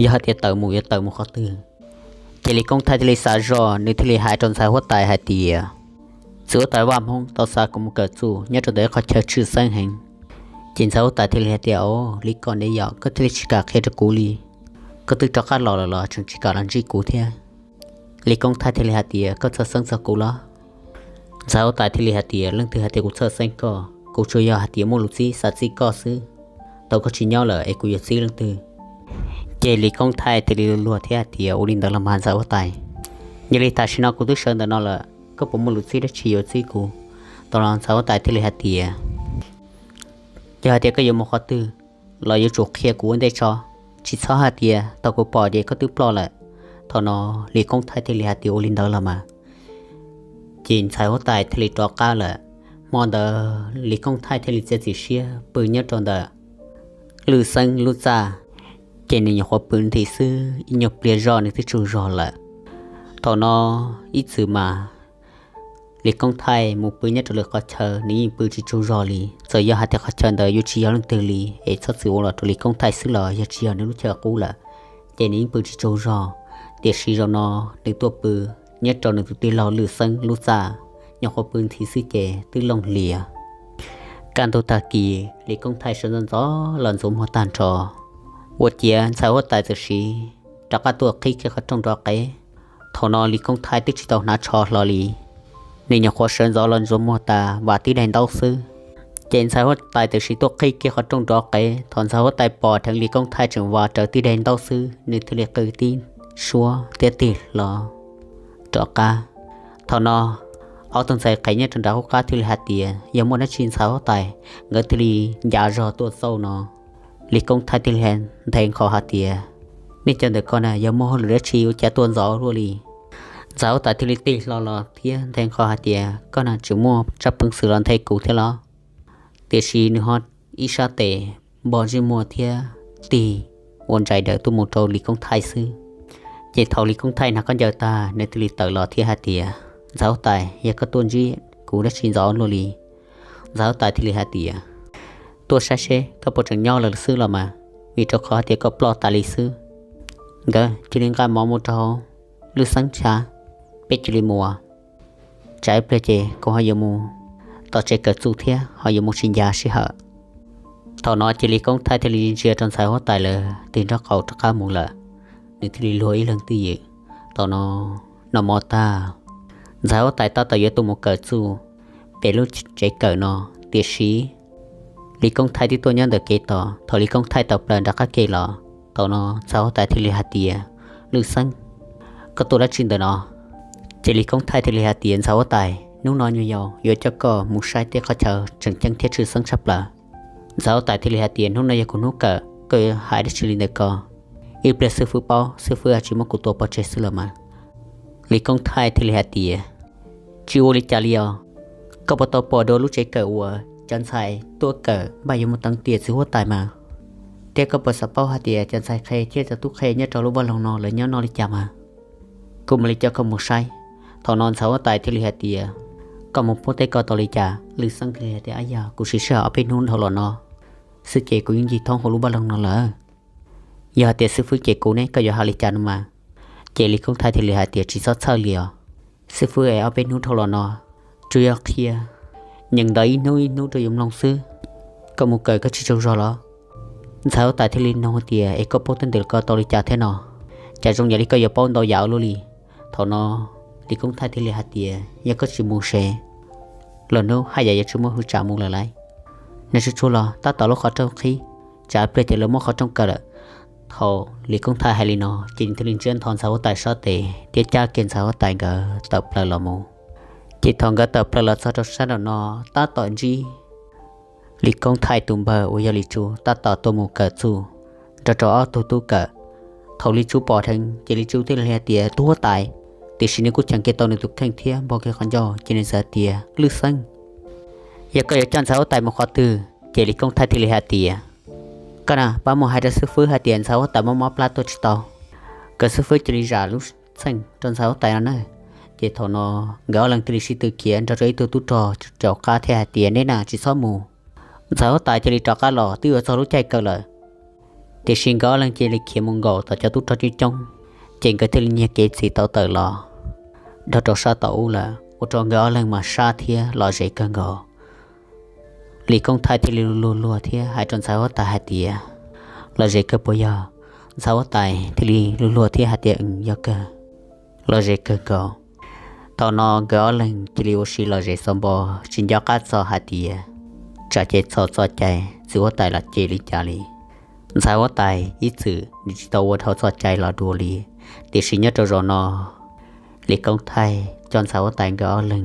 yog hais tias tawm mus yuav tawm mus qhov twg? Ces Lis Koob Thaij thiaj li xav zoj, nws thiaj li hais rau ntxhais huab tais hais tias, txiv huab tais Vaj Hmoob tau xa kuv mus kawm txuj nyob rau ntawm ib qhov chaw tshwj xeeb heev. Ces ntxhais huab tais thiaj li hais tias, o, li ko ne yom, koj thiaj li tsis kam qhia rau kuv li. Koj twb rov qab los lawm los tseem tsis kam los ntsib kuv thiab? Lis Koob Thaij thiaj li hais tias, koj txhawj xeeb txog kuv los? Ntxhais huab tais thiaj li hais tias, leej twg hais tias kuv txhawj xeeb koj? Kuv tsuas yog hais tias muaj lus txib xav txib koj xwb, tau koj tsis nyob lawm es kuv yuav txib leej twg? Ces Lis Koob Thaij thiaj li luag thiab hais tias, ua li ntawd los mas ntxhais huab tais, yog li tam sim no kuv twb sawv ntawm no lawm, koj puas muaj lus txib dab tsi yuav txib kuv? Thaum no ntxhais huab tais thiaj li hais tias, yog hais tias koj yuav mus qhov twg los yuav tsum qhia kuv ua ntej tso, tsis txhob hais tias thaum kuv pom ces koj twb ploj lawm. Thaum no Lis Koob Thaij thiaj li hais tias, ua li ntawd los mas. Ces ntxhais huab tais thiaj li rov qab lawm. Hmo ntawd Lis Koob Thaij thiaj li txiav txim siab pw nyob rau ntawm Lwj Xeeb lub txaj, ces nws nyuam qhuav pw nthi xwb ib nyuag pliag zoj nws twb tsaug zog lawm. Thaum no ib txwm mas Lis Koob Thaij mus pw nyob rau lwm qhov chaw nws yeej pw tsis tsaug zog li. Txawm yog hais tias qhov chaw ntawd yuav tsis yog leej twg li es txhob txwm ua los rau Lis Koob Thaij xwb los yog tsis yog nws lub chaw qub lawm, ces nws yeej pw tsis tsaug zog. Tiam sis zaum no nws tuaj pw nyob rau nws tus tij laug Lwj Xeeb lub txaj, nyuam qhuav pw nthi xwb ces twb looj hlias. Kaj ntug tag kis Lis Koob Thaij sawv ntxov ntxov los ntxuav muag tag nrho, ua ciav ntxhais huab tais txawm siv rov qab tuaj qhib kiag qhov rooj rov qev. Thaum no Lis Koob Thaij twb tsis tau hnav tsho hlo li, nws nyuam qhuav sawv ntxov los ntxuav muag tas vam tib daig ntaub xwb. Ces ntxhais huab tais txawm siv tuaj qhib kiag qhov rooj rov qev. Thaum ntxhais huab tais pom dheev Lis Koob Thaij tseem vam raws tib daig ntaub xwb, nws thiaj li qw tib suab thiab tig hlo rov qab. Thaum no ob tug ntxhais qhev nyob rau nram qub qab thiaj li hais tias yog muaj dab tsi ntxhais huab tais, nkawd thiaj li ncav zog tuaj xauj no. Lis Koob Thaij thiaj li nthe nqho hais tias, nej cov ntawm ko na yog muaj hauj lwm dab tsi ua cas tuaj ntxov luaj li? Ntxhais huab tais thiaj li tig hlo los thiab nthe nqho hais tias, koj na tseem muaj tsab peev xwm los nthe kuv thiab los? Tiam sis nws ho ib sab tes npo ntsej muag thiab tig ua ntsais daws tuaj mus rau Lis Koob Thaij xwb. Ces thaum Lis Koob Thaij hnav khaub ncaws tag, nws thiaj li tawm los thiab hais tias, ntxhais huab tais, yog koj tuaj ntsib kuv dab tsi ntxov luaj li? Ntxhais huab tais thiaj li hais tias, tuaj saib seb koj puas tseem nyob lawm xwb los mas, vim rau qhov hais tias koj ploj tas li xwb. Nkawd cia li nqa mov mus rau Lwj Xeeb tsav, peb cia li mus. Tsam ib pliag ces kuv ho yuav mus tom tsev kawm txuj thiab ho yuav mus tsis ncav sij hawm. Thaum no ces Lis Koob Thaij thiaj li ntsia rau ntxhais huab tais lawv tig nrob qaum rov qab mus lawm, nws thiaj li luag ib leeg twj ywm. Thaum no noj mov tag, ntxhais huab tais tab tom yuav tuaj mus kawm txuj pem lub tsev kawm no, tiam sis Lis Koob Thaij twb tuaj nyob ntawm kev tos. Thaum Lis Koob Thaij tawm plaws nram qab ke los, thaum no ntxhais huab tais thiaj li hais tias, Lwj Xeeb, koj tuaj dab tsi ntawm no? Ces Lis Koob Thaij thiaj li hais tias, ntxhais huab tais, hnub no nyuam yaus yuav coj koj mus saib tej qhov chaw tseem ceeb thiab tshwj xeeb tshaj plaws. Ntxhais huab tais thiaj li hais tias, hnub no yog kuv hnub kawm, koj yuav hais dab tsi li ntawm ko? Ib pliag xib fwb paub, xib fwb tsis muab kuv tua pov tseg xwb los mas. Lis Koob Thaij thiaj li hais tias, tsis ua li cas li os. Koj puas tau pom dua lub tsev kawm uas cov ntxhais tuaj kawm npaj yuav mus teev tiam txiv huab tais mas? Thiab koj puas xav paub hais tias cov ntxhais qhe thiab cov tub qhe nyob rau lub vaj loog no lawv nyob noj li cas mas? Kuv mam li coj koj mus saib. Thaum no ntxhais huab tais thiaj li hais tias, koj mus pub teb ko tau li cas? Lwj Xeeb thiaj li hais tias, ab yog kuv siv sij hawm ob peb hnub dhau los no xwb ces kuv yeej ncig thoob hauv lub vaj loog no lawm. Yog hais tias xib fwb cem kuv ne koj yuav hais li cas no mas? Ces Lis Koob Thaij thiaj li hais tias, tsis txhob txhawj li os. Xib fwb es ob peb hnub dhau los no tsuas yog qhia nyeem ntawv ib hnub ib hnub rau yus mloog xwb. Koj mus kawm koj tsis tsaug zog los? Ntxhais huab tais thiaj li nug tias, es koj paub tej ntawm ko tau li cas thiab no? Cas zoo yam li koj yuav paub ntau yam luaj li. Thaum no Lis Koob Thaij thiaj li hais tias, yog koj tsis mus ces los hnub haj yam yuav tsis muaj hwj cham mus lawm lauj. Nws tsuag tsuag los tab tom lub qhov rooj qhib, tsam pliag ces lawv muab qhov rooj kaw lawm. Thaum Lis Koob Thaij hais li no ces nws thiaj li ntsiab ntho ntxhais huab tais sab tes thiab cab kiag ntxhais huab tais nkawd tawm plaws los mus. Ces thaum nkawd tawm plaws los txog rau sab nraum no, tab tom ntsib Lis Koob Thaij tus npawg uas yog Lis Tsum tab tom tuaj mus kawm txuj nrog rau ob tug tub kawm. Thaum Lis Tsum pom dheev ces Lis Tsum thiaj li hais tias, tub huab tais. Tiam sis nws kuj cheem kiag tau nws tus kheej thiab npog kiag qhov ncauj ces nws txawm hais tias, Lwj Xeeb, yog koj yuav coj ntxhais huab tais mus qhov twg? Ces Lis Koob Thaij thiaj li hais tias, koj na pab mus hais rau xib fwb hais tias ntxhais huab tais mob mob plab tuaj tsis tau. Nkawd xib fwb cia li zam lub txheej rau ntxhais huab tais no na. Ces thaum no nkawd ob leeg thiaj li sib tw khiav nrog rau ib tug tub rog rov qab thiab hais tias, neb na tsis txhob mus, ntxhais huab tais cia li rov qab los twb yuav txog lub caij kawm lawm. Tiam sis nkawd ob leeg cia li khiav mus nkaum tom cov tub rog coob coob, ces nkawd thiaj li nyiag kev txim tau tawm los nrog rau sab tom ub lawm, ua rau nkawd ob leeg mas sab thiab lom zem kawg nkaus. Lis Koob Thaij thiaj li luag luag thiab hais rau ntxhais huab tais hais tias, lom zem kawg puas yog? Ntxhais huab tais thiaj li luag luag thiab hais tias, yog kawg, lom zem kawg nkaus. Thaum no nkawd ob leeg cia li ua si lom zem xaus npo, tsis nco qab txog hais tias tsam ces txhaum txoj cai txiv huab tais los cem li cas li. Ntxhais huab tais ib txwm nws tsis tau ua dhau txoj cai los dua li, tiam sis nyob rau zaum no Lis Koob Thaij coj ntxhais huab tais nkawd ob leeg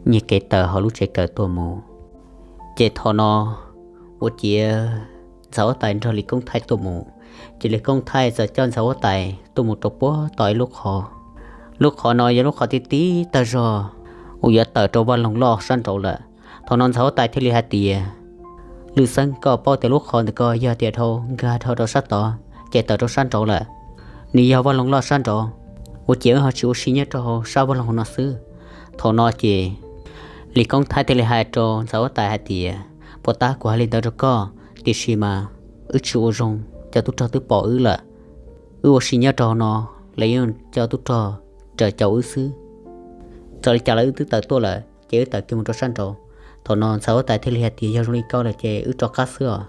nyiag kev tawm hauv lub tsev kawm tuaj mus. Ces thaum no ua ciav ntxhais huab tais nrog Lis Koob Thaij tuaj mus, ces Lis Koob Thaij txawm coj ntxhais huab tais tuaj mus rau puag tom ib lub qhov. Lub qhov no yog lub qhov tib tib tag zog uas yuav tawm rau vaj loog loj sab nraud lawm. Thaum no ntxhais huab tais thiaj li hais tias, Lwj Xeeb, koj paub tias lub qhov ntawm ko yog tias dhau nkag dhau rau sab tod ces tawm rau sab nraud lawm. Nws yog vaj loog loj sab nraud, ua ciav wb ho tsis ua si nyob rau hauv sab vaj loog no xwb. Thaum no ces Lis Koob Thaij thiaj li hais rau ntxhais huab tais hais tias, puas tab kuv hais li ntawd rau koj, tiam sis mas wb tsis ua zoo, cov tub rog twb pom wb lawm. Wb ua si nyob rau hauv no, lawv yeej cov tub rog raws caum wb xwb. Txawm li cas los wb twb tawm tuaj lawm ces wb tawm kiag mus rau sab nraud. Thaum no ntxhais huab tais thiaj li hais tias, yog zoo li koj lawm ces wb rov qab xwb os.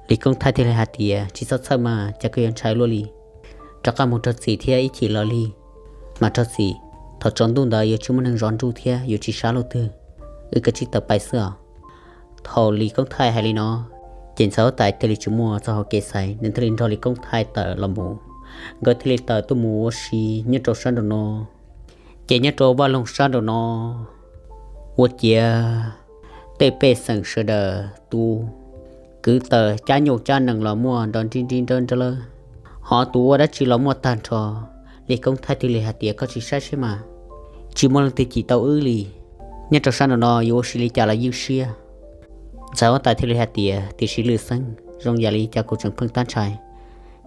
Lis Koob Thaij thiaj li hais tias, tsis txhob txhawj mas, cas koj yuav ntshai luaj li. Rov qab mus raug txim thiab ib chim los li mas raug txim. Thaum tsaus ntuj ntawd yuav tsis muaj neeg zov nruj thiab yuav tsis sab luaj twg. Wb kav tsij tawm pais xwb os. Thaum Lis Koob Thaij hais li no, ces ntxhais huab tais thiaj li tsis muaj txoj hau kev xaiv, nws thiaj li nrog Lis Koob Thaij tawm los mus. Nkawd thiaj li tawm tuaj mus ua si nyob rau sab nraum no. Ces nyob rau vaj loog sab nraum no, ua ciav tej pej xeem sawv daws tus kwv tawm cab nyuj cab nees los muaj nrov nrib nrib nrawb nrawb, hos tus ua dab tsi los muaj tag nrho. Lis Koob Thaij thiaj li hais tias, koj tsis saib seb mas, tsis muaj leej twg cim tau wb li. Nyob rau sab nraum no yuav ua si li cas los ywj siab. Ntxhais huab tais thiaj li hais tias, tiam sis Lwm Xeeb, zoo yam li cas kuv tseem pheej tab ntshai.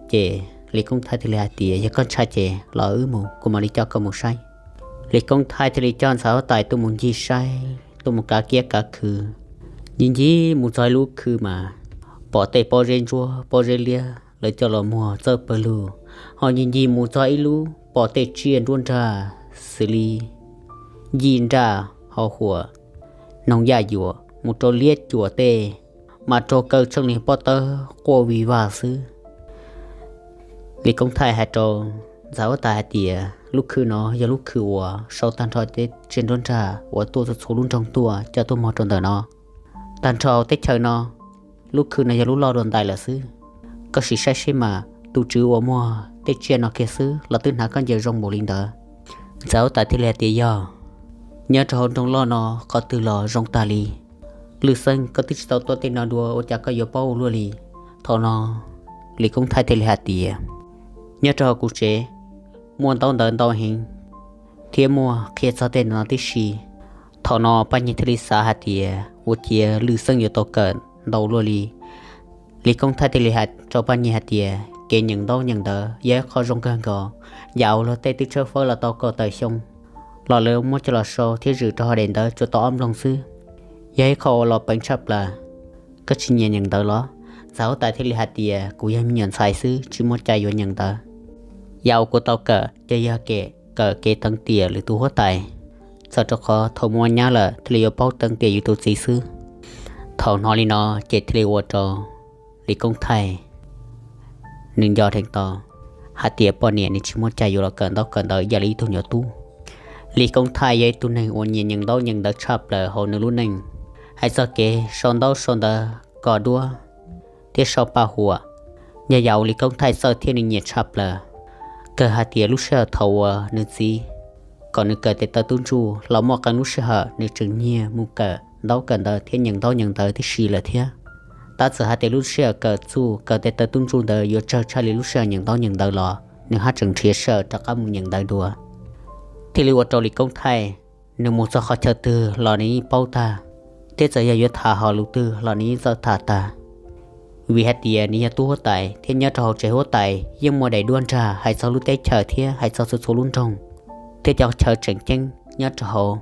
Ces Lis Koob Thaij thiaj li hais tias, yog koj ntshai ces los wb mus, kuv mam li coj koj mus saib. Lis Koob Thaij thiaj li coj ntxhais huab tais tuaj mus ncig saib, tuaj mus kav kiab kav khw. Ncig ncig mus txog ib lub khw mas pom tej pob zeb ntsuab pob zeb liab lawv coj los muag txawj pawg lug, ho ncig ncig mus txog ib lub pom tej tsiaj nruab nrag xws li yij nraj, ho huam, noog yaj yuam, mus rau liab cuam tej mas raug kaw tsheej li pob tawb quaj vig vag xwb. Lis Koob Thaij hais rau ntxhais huab tais hais tias, lub khw no yog lub khw uas sau tag nrho tej tsiaj nruab nrag uas tuaj txhua txhua lub nroog tuaj coj tuaj muag rau ntawm no. Tag nrho teb chaws no, lub khw no yog lub loj dua ntais lawm xwb. Koj sim saib seb mas, tus tswv uas muag tej tsiaj no kiag xwb los twb hnav khaub ncaws zoo npaum li ntawd. Ntxhais huab tais thiaj li hais tias, yog, nyob rau hauv nroog loj no qhov twg los zoo tag li. Lwm Xeeb, koj twb tsis tau tuaj tej no dua ua cas koj yuav paub ua luaj li? Thaum no Lis Koob Thaij thiaj li hais tias, nyob rau hauv kuv tsev muaj ntaub ntawv ntau heev thiab muaj qhia txog tej no tib si. Thaum no Paj Nyiag thiaj li xav hais tias, ua ciav Lwm Xeeb yuav tau kawm ntau luaj li. Lis Koob Thaij thiaj li hais rau Paj Nyiag hais tias, kev nyeem ntaub nyeem ntawv yog ib qho zoo kawg nkaus, yam uas luag tej twb tshawb fawb los tau kaum tawm xyoo los lawv muab coj los sau thiab zwm rau hauv daim ntawv tsuas tau ob nploog xwb, yog ib qho uas los peev tshaj plaws. Koj tsis nyiam nyeem ntawv los? Ntxhais huab tais thiaj li hais tias, kuv yog me nyuam ntxhais xwb, tsis muaj cai yuav nyeem ntawv. Yam uas kuv tau kawm ces yog kev kawm kev teev tiam lwm tus huab tais, txawm rau qhov thaum mus ua nyab lawm thiaj li yuav paub teev tiam yus tus txiv xwb. Thaum hnov li no ces thiaj li ua rau Lis Koob Thaij nws nco dheev tau hais tias poj niam nws tsis muaj cai yuav los kawm ntaub kawm ntawv ib yam li ib tug nyuam tub. Lis Koob Thaij yog ib tug neeg uas nyiam nyeem ntaub nyeem ntawv tshaj plaws hauv nws lub neej. Hais txog kev sau ntaub sau ntawv, kos duab thiab sau paj huam, yog yam uas Lis Koob Thaij txawj thiab nws nyiam tshaj plaws. Kawg hais tias lub sij hawm thaum uas nws txiv kom nws kawm tes taw tub ntsuj los muaj qee lub sij hawm nws tseem nyiag mus kawm ntaub kawm ntawv thiab nyeem ntaub nyeem ntawv tib si lawm thiab. Tab txawm hais tias lub sij hawm kawm txuj kawm tes taw tub ntsuj ntawd yuav tsawg tshaj li lub sij hawm nyeem ntaub nyeem ntawv los nws haj tseem nrhiav sij hawm rov qab mus nyeem ntawv dua. Thiaj li ua rau Lis Koob Thaij nws mus txog qhov chaw twg los nws yeej paub tag, thiab txawm yog yuav tham hom lus twg los nws yeej txawj tham tag. Vim hais tias nws yog tub huab tais thiab nyob rau hauv tsev huab tais yeej muaj daim duab nrag hais txog lub teb chaws thiab hais txog txhua txhua lub nroog thiab cov chaw tseem ceeb nyob rau hauv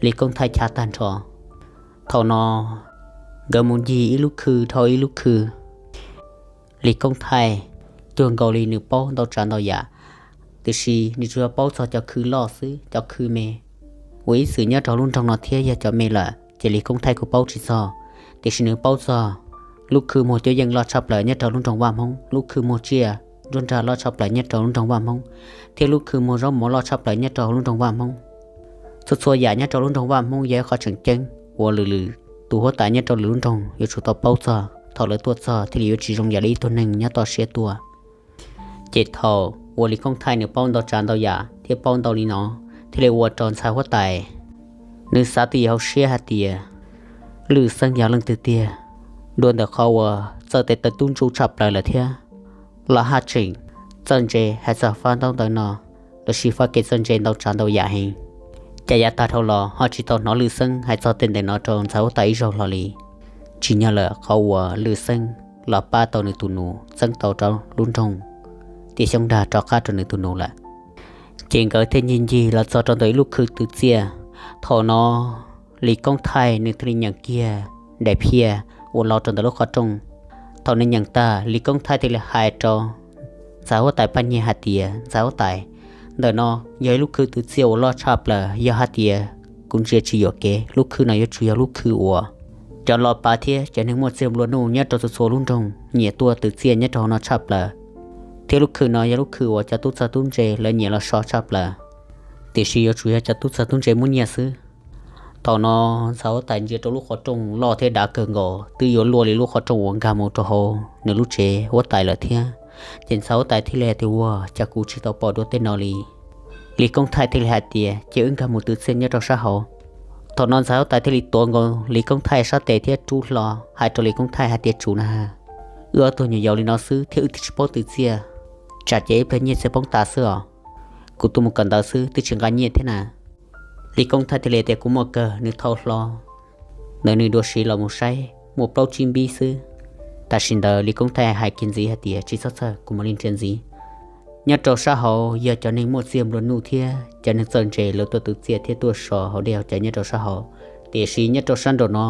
Lis Koob Thaij chav tag nrho. Thaum no nkawd mus ncig ib lub khw dhau ib lub khw, Lis Koob Thaij cuag nkaus li nws paub ntau tsav ntau yam, tiam sis nws tsuas yog paub txog cov khw loj xwb, cov khw me uas ib txwm nyob rau lub nroog no thiab yog cov me lawm ces Lis Koob Thaij kuj paub tsis txog. Tiam sis nws paub txog lub khw muag cuab yeej loj tshaj plaws nyob rau lub nroog Vaj Hmoob, lub khw muag tsiaj nruab nrag loj tshaj plaws nyob rau lub nroog Vaj Hmoob, thiab lub khw muag zaub mov loj tshaj plaws nyob rau lub nroog Vaj Hmoob. Txhua txhua yam nyob rau lub nroog Vaj Hmoob yog ib qho tseem ceeb uas lwm lwm tus huab tais nyob rau lwm lub nroog yuav tsum tau paub txog. Thaum lawv tuaj txog thiaj li yuav tsis zoo yam li ib tug neeg nyob toj siab tuaj. Ces thaum uas Lis Koob Thaij nws paub ntau tsav ntau yam thiab paub ntau li no, thiaj li ua rau ntxhais huab tais nws xav twj ywm hauv siab hais tias, Lwm Xeeb yog leej twg tiag, dua ntawm qhov uas txawj tes taw tub ntsuj tshaj plaws lawm thiab los haj tseem txawj ntse hais txog fab ntaub ntawv no, los sis fab kev txawj ntse ntau tsav ntau yam heev. Cas yav tag dhau los ho tsis tau hnov Lwm Xeeb hais txog tej ntawm no rau ntxhais huab tais ib zaug hlo li. Tsim nyog lawm qhov uas Lwm Xeeb los pab tau nws tus nus txeeb tau rau lub nroog Tiaj Xyoob Dag rov qab rau nws tus nus lawm. Ces nkawd thiaj ncig ncig los txog rau ntawm ib lub khw twv txiaj. Thaum no Lis Koob Thaij nws thiaj li nyeem kiag daim phiaj uas los rau ntawm lub qhov rooj. Thaum nws nyeem tag, Lis Koob Thaij thiaj li hais rau ntxhais huab tais Paj Nyiag hais tias, ntxhais huab tais, ntawm no yog ib lub khw twv txiaj uas loj tshaj plaws, yog hais tias kuv ntsia tsis yuam kev, lub khw no yuav tsum yog lub khw uas cov lo pav thiab cov neeg muaj txiag nplua nuj nyob rau txhua txhua lub nroog nyiam tuaj twv txiaj nyob rau hauv no tshaj plaws, thiab lub khw no yog lub khw uas cov tub txawj tub ntse lawv nyiam los so tshaj plaws, tiam sis yuav tsum yog cov tub txawj tub ntse muaj nyiaj xwb. Thaum no ntxhais huab tais ntsia rau lub qhov rooj loj thiab dav kawg nkaus, twb yuav luaj li lub qhov rooj uas nkag mus rau hauv nws lub tsev huab tais lawm thiab. Ces ntxhais huab tais thiaj li hais tias, ua cas kuv tsis tau pom dua tej no li? Lis Koob Thaij thiaj li hais tias, ces wb nkag mus twv txiaj nyob rau sab hauv. Thaum no ntxhais huab tais thiaj li tuav nkaus Lis Koob Thaij sab tes thiab rub hlo hais rau Lis Koob Thaij hais tias, Tsum na, wb ob tug nyuam yaus li no xwb thiab wb twb tsis paub twv txiaj, tsam ces ib pliag nyiaj txiag poob tas xwb os. Kuv tuaj mus kawm ntawv xwb twb tsis nqa nyiaj thiab na. Lis Koob Thaij thiaj li tias, Kuv muaj kawg, nws thau hlo ntawm nws dua siv los mus saib muaj plaub tsib npib xwb. Tam sim ntawd Lis Koob Thaij hais kiag ntxiv hais tias, Tsis txhob txhawj, kuv mam li ntsia ntxiv. Nyob rau sab hauv yog cov neeg muaj txiag nplua nuj thiab cov neeg txawj ntse lawv tuaj twv txiaj thiab tuaj so hauv dej hauv cawv nyob rau sab hauv. Tiam sis nyob rau sab nraum no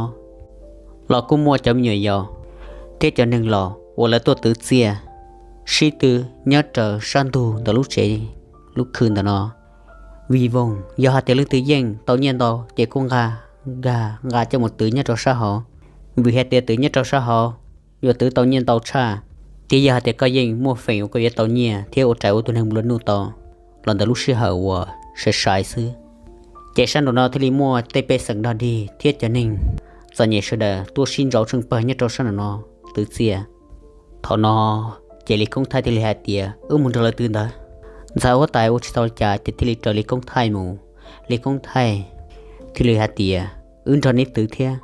los kuj muaj cov me nyuam yaus thiab cov neeg laus uas lawv tuaj twv txiaj sib tw nyob raws sab ntug ntawm lub tsev lub khw ntawm no. Vim voog yog hais tias leej twg yeej tau nyiaj ntau ces kuj nqa, nkag nqa coj mus twv nyob rau sab hauv. Vim hais tias twv nyob rau sab hauv yuav twv tau nyiaj ntau tshaj. Thiab yog hais tias koj yeej muaj feem uas koj yuav tau nyiaj thiab ua raws ua tus neeg nplua nuj tau los ntawm lub sij hawm uas sai sai xwb. Ces sab nraum no thiaj li muaj tej pej xeem dog dig thiab cov neeg txom nyem sawv daws tuaj sib ntsauv tsheej pawg nyob rau sab nraum no twv txiaj. Thaum no ces Lis Koob Thaij thiaj li hais tias, Wb mus nrog lawv twv ntawd. Ntxhais huab tais ua tsis tau li cas ces thiaj li raws Lis Koob Thaij mus. Lis Koob Thaij thiaj li hais tias, Wb nrog neb twv thiab.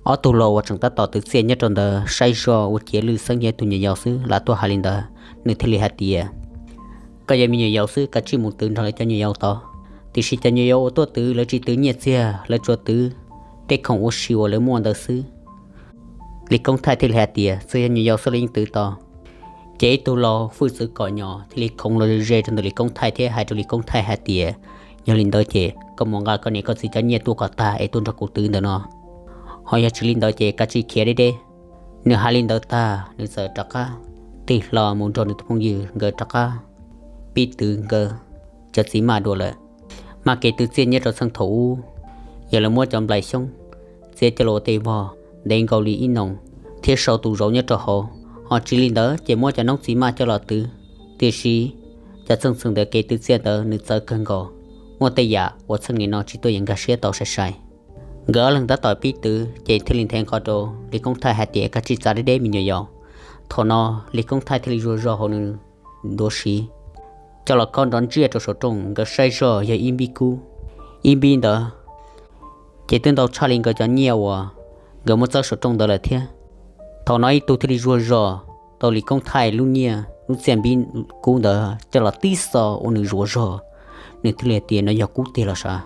Ob tug laus uas tseem tab tom twv txiaj nyob rau ntawd saib zoj ua ciav lwj xeeb yog ib tug nyuam yaus xwb lam tuaj hais li ntawd. Nws thiaj li hais tias, Koj yog me nyuam yaus xwb, kav tsij mus twv nrog lawv cov nyuam yaus tod. Tiam sis cov nyuam yaus uas tuaj twv lawv tsis twv nyiaj txiag, lawv tsuas twv tej khoom ua si uas lawv muaj ntawd xwb. Lis Koob Thaij thiaj li hais tias, Txawm yog nyuam yaus xwb los yeej twv tau. Ces ib tug laus hwj txwv kom nyom thiaj li khoov los ze rau ntawm Lis Koob Thaij thiab hais rau Lis Koob Thaij hais tias, Yog li ntawd ces koj mus nqa koj niam koj txiv cov nyiaj tuaj kom tag es tuaj nrog kuv twv ntawm no. Ho yog tsis li ntawd ces kav tsij khiav deb deb. Nws hais li ntawd tag nws txawm rov qab tig hlo mus nrog nws tus phooj ywg nkawd rov qab pib twv nkawd cov txiv maj dua lawm. Maj kev twv txiaj nyob rau txheej thaum ub, yog lawv muab cov nplais xyoob txiav coj los ua tej vog ntev nkaus li ib noo thiab sau tus zauv nyob rau hauv. Ho tsis li ntawd ces muab cov noob txiv maj coj los twv. Tiam sis cov txheej txheem ntawd kev twv txiaj ntawd nws txawv kawg nkaus, muaj tej yam uas txheej nim no tsis tuaj yeem nkag siab tau sai sai. Nkawd ob leeg tab tom pib twv ces thiaj li nthe nqho rau Lis Koob Thaij hais tias, Kav tsij txav deb deb me nyuam yaus. Thaum no Lis Koob Thaij thiaj li zuag zog hauv nws duav siv coj los khob nrov ntsiaj rau saum rooj, nkawd saib zoj yog ib npib kub, ib npib ntawd ces twb ntau tshaj li nkawd cov nyiaj uas nkawd muab txawb saum rooj ntawd lawm thiab. Thaum no ib tug thiaj li zuag zog tau Lis Koob Thaij lub nyiaj lub txiaj npib kub ntawd coj los tib xo ua nws zuav zog. Nws thiaj li hais tias, No yog kub tiag los sav?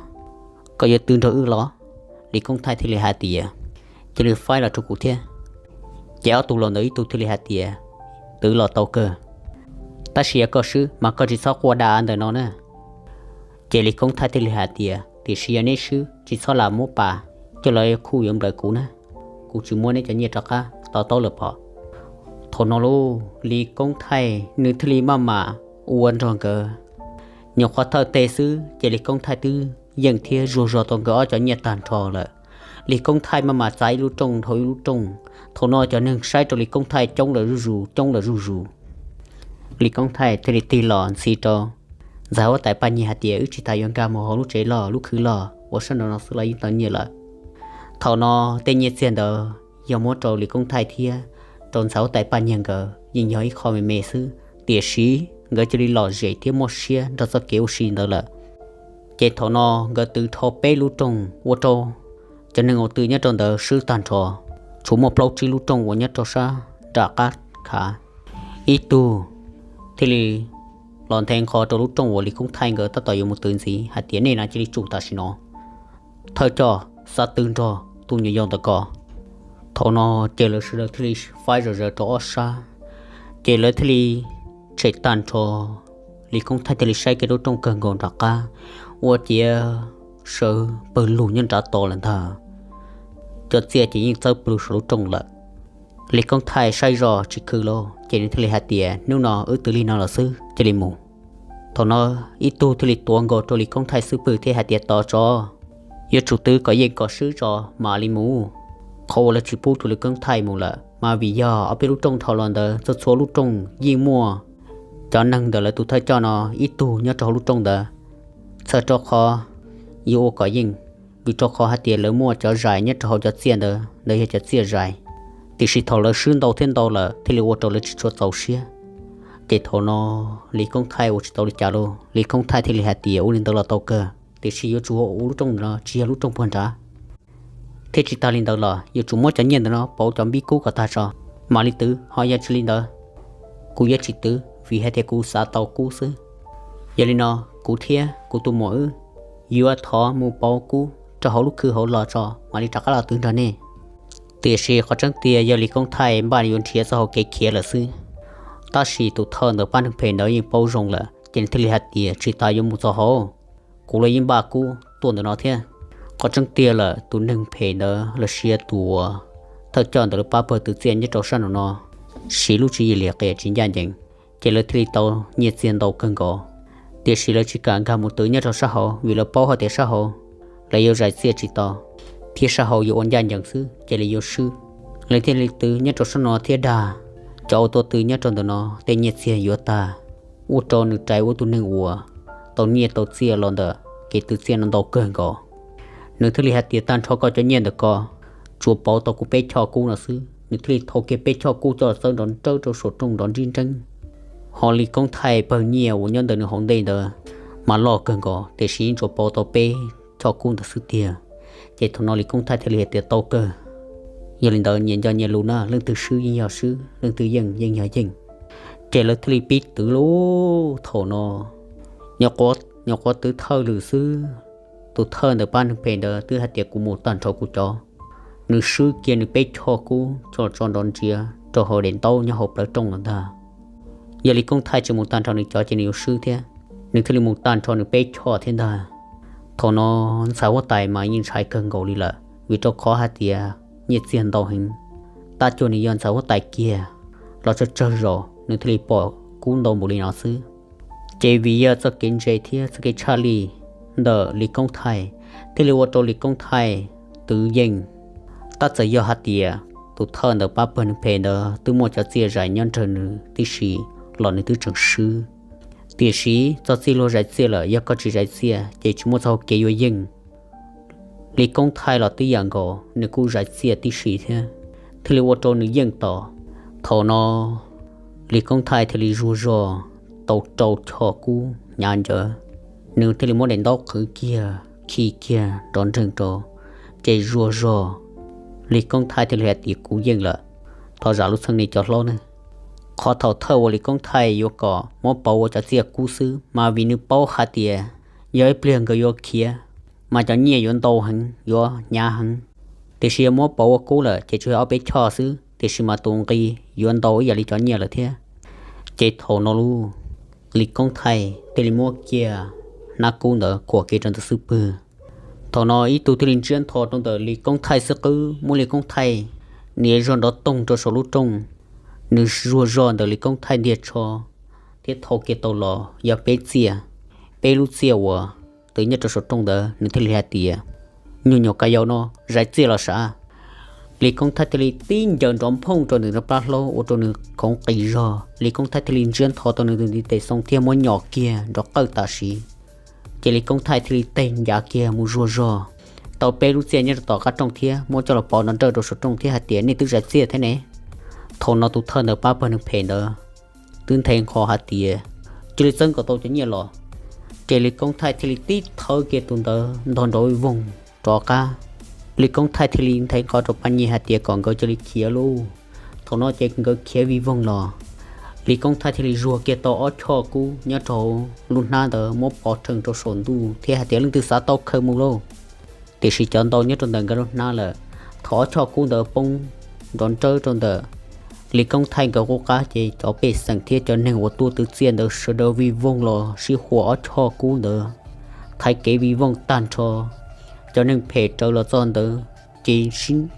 Koj yuav twv nrog wb los? Lis Koob Thaij thiaj li hais tias, Cia li faib los rau kuv thiab. Ces ob tug laus ntawd ib tug thiaj li hais tias, Twv los tau kawg, tab sis yog koj swb mas koj tsis txhob quaj da ntawm no na. Ces Lis Koob Thaij thiaj li hais tias, Tiam sis yog neb swb tsis txhob lam muab pas, coj los yuav khuj yuav nplawm kuv na. Kuv tsis muab neb cov nyiaj rov qab to taub lawm pom. Thaum no lauj, Lis Koob Thaij nws thiaj li maj mam ua nrog nkawd. Nyuam qhuav thawj teg xwb ces Lis Koob Thaij twb yeej thiab zuag zog tau nkawd ob cov nyiaj tag nrho lawm. Lis Koob Thaij maj mam txav ib lub rooj dhau ib lub rooj. Thaum no cov neeg saib rau Lis Koob Thaij coob lawm zuj zus, coob lawm zuj zus. Lis Koob Thaij thiaj li tig los ntxhi rau ntxhais huab tais Paj Nyiag hais tias, Wb tsis tas yuav nkag mus hauv lub tsev loj lub khw loj uas sab nraum no xwb los yeej tau nyiaj lawm. Thaum no tej nyiaj txiag ntawd yog muab rau Lis Koob Thaij thiab rau ntxhais huab tais Paj Nyiag nkawd yeej yog ib qho me me xwb, tiam sis nkawd cia li lom zem thiab muaj siab nrog txoj kev ua si ntawd lawm. Ces thaum no nkawd twv dhau peb lub rooj ua rau cov neeg uas twv nyob rau ntawd swb tag nrho, tshuav muaj plaub tsib lub rooj uas nyob rau sab nram qab khav. Ib tug thiaj li los nthe nqho rau lub rooj uas Lis Koob Thaij nkawd tab tom yuav mus twv ntxiv hais tias, Nej na cia li tsum tam sim no, thawj coj xav twv nrog tus nyuam yaus ntawm ko. Thaum no ces lawv sawv daws thiaj li faib zom zaws rau ob sab, ces lawv thiaj li tshem tag nrho. Lis Koob Thaij thiaj li saib kiag lub rooj kawg nkaus nram qab, ua ciav sawv pawg lug nyob nrad tos lawm ntag. Cov txiaj ces yeej txawb pw saum lub rooj lawm. Lis Koob Thaij saib zoj tsis khw lawm ces nws thiaj li hais tias, Hnub no wb twv li no lawm xwb, cia li mus. Thaum no ib tug thiaj li tuav nkaus rau Lis Koob Thaij xub pwg thiab hais tias, Tos tso, yuav tsum twv kom yeej kom swb tso mam li mus. Qhov uas lawv tsis pub rau Lis Koob Thaij mus lawm mas vim yog ob peb lub rooj dhau los ntawd txhua txhua lub rooj yeej muaj cov neeg ntawm lawv tus thawj coj no ib tug nyob rau hauv lub rooj ntawd. Txhawm rau qhov yuav ua kom yeej, vim rau qhov hais tias lawv muaj cov zais nyob rau hauv cov txiaj ntawd, ntawd yog cov txiaj zais. Tiam sis thaum lawv swb ntau thiab ntau lawm thiaj li ua rau lawv tsis tshua txaus siab. Ces thaum no Lis Koob Thaij ua tsis tau li cas lauj, Lis Koob Thaij thiaj li hais tias, Ua li ntawd los tau kawg, tiam sis yuav tsum ua lub rooj no tsis yog lub rooj puag nrad. Thiab tsis tas li ntawd los yuav tsum muab cov nyiaj ntawm no pauv cov npib kub kom tag tso. Mam li twv, ho yog tsis li ntawd, kuv yuav tsis twv vim hais tias kuv xav tau kub xwb. Yog li no kuv thiab kuv tus muam wb yuav thov mus pauv kub rau hauv lub khw hauv los tso mam li rov qab los twv nrog nej. Tiam sis qhov tseeb tiag yog Lis Koob Thaij npaj yuav nrhiav txoj hau kev khiav lawm xwb. Tab sis tus thawj ntawm pab neeg phem ntawd yeej paub zoo lawm ces nws thiaj li hais tias, tsis tas yuav mus txog hauv, kuv los yeej npaj kub tuaj ntawm no thiab. Qhov tseeb tiag lawm tus neeg phem ntawd los sis tus uas thawj coj ntawm lawv pab pawg twv txiaj nyob rau sab nraum no siv lub tswv yim liam qias tsis ncaj ncees, ces lawv thiaj li tau nyiaj txiag ntau kawg nkaus. Tiam sis lawv tsis kam nkag mus twv nyob rau sab hauv vim lawv paub hais tias sab hauv lawv yuav zais txiaj tsis tau, thiab sab hauv yuav ua ncaj ncees xwb ces lawv yuav swb. Lawv thiaj li twv nyob rau sab no thiab dag cov uas tuaj twv nyob rau ntawm no tej nyiaj txiag yuav tag, ua rau nws rais ua tus neeg uas tau nyiaj tau txiaj los ntawm kev twv txiaj no ntau kawg nkaus. Nws thiaj li hais tias, tag nrho koj cov nyiaj ntawm ko tsuas pauv tau kuv peb choj kub no xwb. Nws thiaj li thau kiag peb choj kub coj los txawb nrov nrawb rau saum rooj nrov nrib nreeb. Ho Lis Koob Thaij pawg nyiaj uas nyob ntawm nws hauv ntej ntawd mas loj kawg nkaus tiam sis yeej tsuas pauv tau peb choj kub ntawd xwb tiag. Ces thaum no Lis Koob Thaij thiaj li hais tias, tau kawg, yog li ntawd nyias nco nyias lus na, leej twg swb yeej yog swb, leej twg yeej yeej yog yeej. Ces lawv thiaj li pib twv lauj. Thaum no nyuam qhuav twv thawj lwm xwb, tus thawj ntawm pab neeg phem ntawd twb hais tias, kuv mus tag nrho kuv cov. Nws swb kiag nws peb choj kub coj los tso nrov ntsiav rau hauv daim ntaub nyob hauv plawv rooj lawm ntag. Yog Lis Koob Thaij tsis mus tag nrho nws cov ces nws yuav swb thiab. Nws thiaj li mus tag nrho nws peb choj thiab ntag. Thaum no ntxhais huab tais mas yeej ntshai kawg nkaus li lawm vim rau qhov hais tias nyiaj txiag ntau heev. Tab cuag nws yog ntxhais huab tais kiag los tsawg tsawg zaus nws thiaj li pom kub ntau npaum li no xwb. Ces vim yog txoj kev ntse thiab txoj kev tshaj lij ntawm Lis Koob Thaij thiaj li ua rau Lis Koob Thaij twv yeej. Tab txawm yog hais tias tus thawj ntawm pab pawg neeg phem ntawd twb muaj cov txiaj zais nyob nrog nws tib si los nws twb tseem swb. Tiam sis txog txij luag zais txiaj lawm, yog koj tsis zais txiaj ces tsis muaj txoj hau kev yuav yeej. Lis Koob Thaij los tib yam nkaus, nws kuj zais txiaj tib si thiab, thiaj li ua rau nws yeej tos. Thaum no Lis Koob Thaij thiaj li zuag zog tau rau choj kub hnyav ncawv. Nws thiaj li muab daim ntaub qhwv kiag khi kiag nrov nreeg rau, ces zuag zog Lis Koob Thaij thiaj li hais tias, kuv yeej lawm, thov zam lub txim nej cov hlob ne. Qhov thaum thawj uas Lis Koob Thaij yuav kom muab pauv ua cov txiaj kub xwb mas vim nws paub hais tias yog ib pliag nkawd yuav khiav mas cov nyiaj yuav ntau heev, yuav hnyav heev. Tiam sis yog muab pauv ua kub lawm ces tsuas yog ob peb choj xwb, tiam sis mas tus nqi yuav ntau ib yam li cov nyiaj lawm thiab. Ces thaum no lub Lis Koob Thaij thiaj li muab kiag hnab kub ntawd khuam kiag rau ntawm xub pwg. Thaum no ib tug thiaj li ntsiab ntho rau ntawm Lis Koob Thaij xub qwb, muab Lis Koob Thaij nias zog nrov toog rau saum lub rooj. Nws zuag zog ntawm Lis Koob Thaij ntiag tsho thiab thau kiag tau los yog peb txiaj, peb lub txiaj uas twv nyob rau saum rooj ntawd. Nws thiaj li hais tias, nyuag nyuam ka yau no zais txiaj los sav? Lis Koob Thaij thiaj li tib ncaws nrov nphooj rau nws plab hlaub ua rau nws khoov qis zog. Lis Koob Thaij thiaj li ntsiab ntho tau nws tus ntiv tes xoo thiab muab nyom kiag nrov qawj tam sim. Ces Lis Koob Thaij thiaj li teg ncav kiag mus zuag zog tau peb lub txiaj nyob rau tom qab rooj thiab muab coj los pov nrov nrawj rau saum rooj thiab hais tias, nej twb zais txiaj thiab ne? Thaum no tus thawj ntawm pab pawg neeg phem ntawd twb nthe nqho hais tias, cia li txeeb kom tau cov nyiaj los. Ces Lis Koob Thaij thiaj li tib thawb kiag tus ntawd ntog nrov vij voog rov qab. Lis Koob Thaij thiaj li nthe nqho rau pab nyiag hais tias kom nkawd cia li khiav lauj. Thaum no ces nkawd khiav vij voog los, Lis Koob Thaij thiaj li zuag kiag tau ob choj kub nyob rau lub hnab ntawd muab pov rhees rau saum ntuj thiab hais tias, leej twg xav tau khaws mus lauj. Tiam sis cov ntau nyob rau ntawm nkawd lub hnab lawm. Thaum ob choj kub ntawd poob nrov nrawb rau ntawm Lis Koob Thaij nkawd qub qab ces cov pej xeem thiab cov neeg uas tuaj twv txiaj ntawd sawv daws vij voog los sib hua ob choj kub ntawd, thaiv kev vij voog tag nrho. Cov neeg phem raws los txog ntawd ces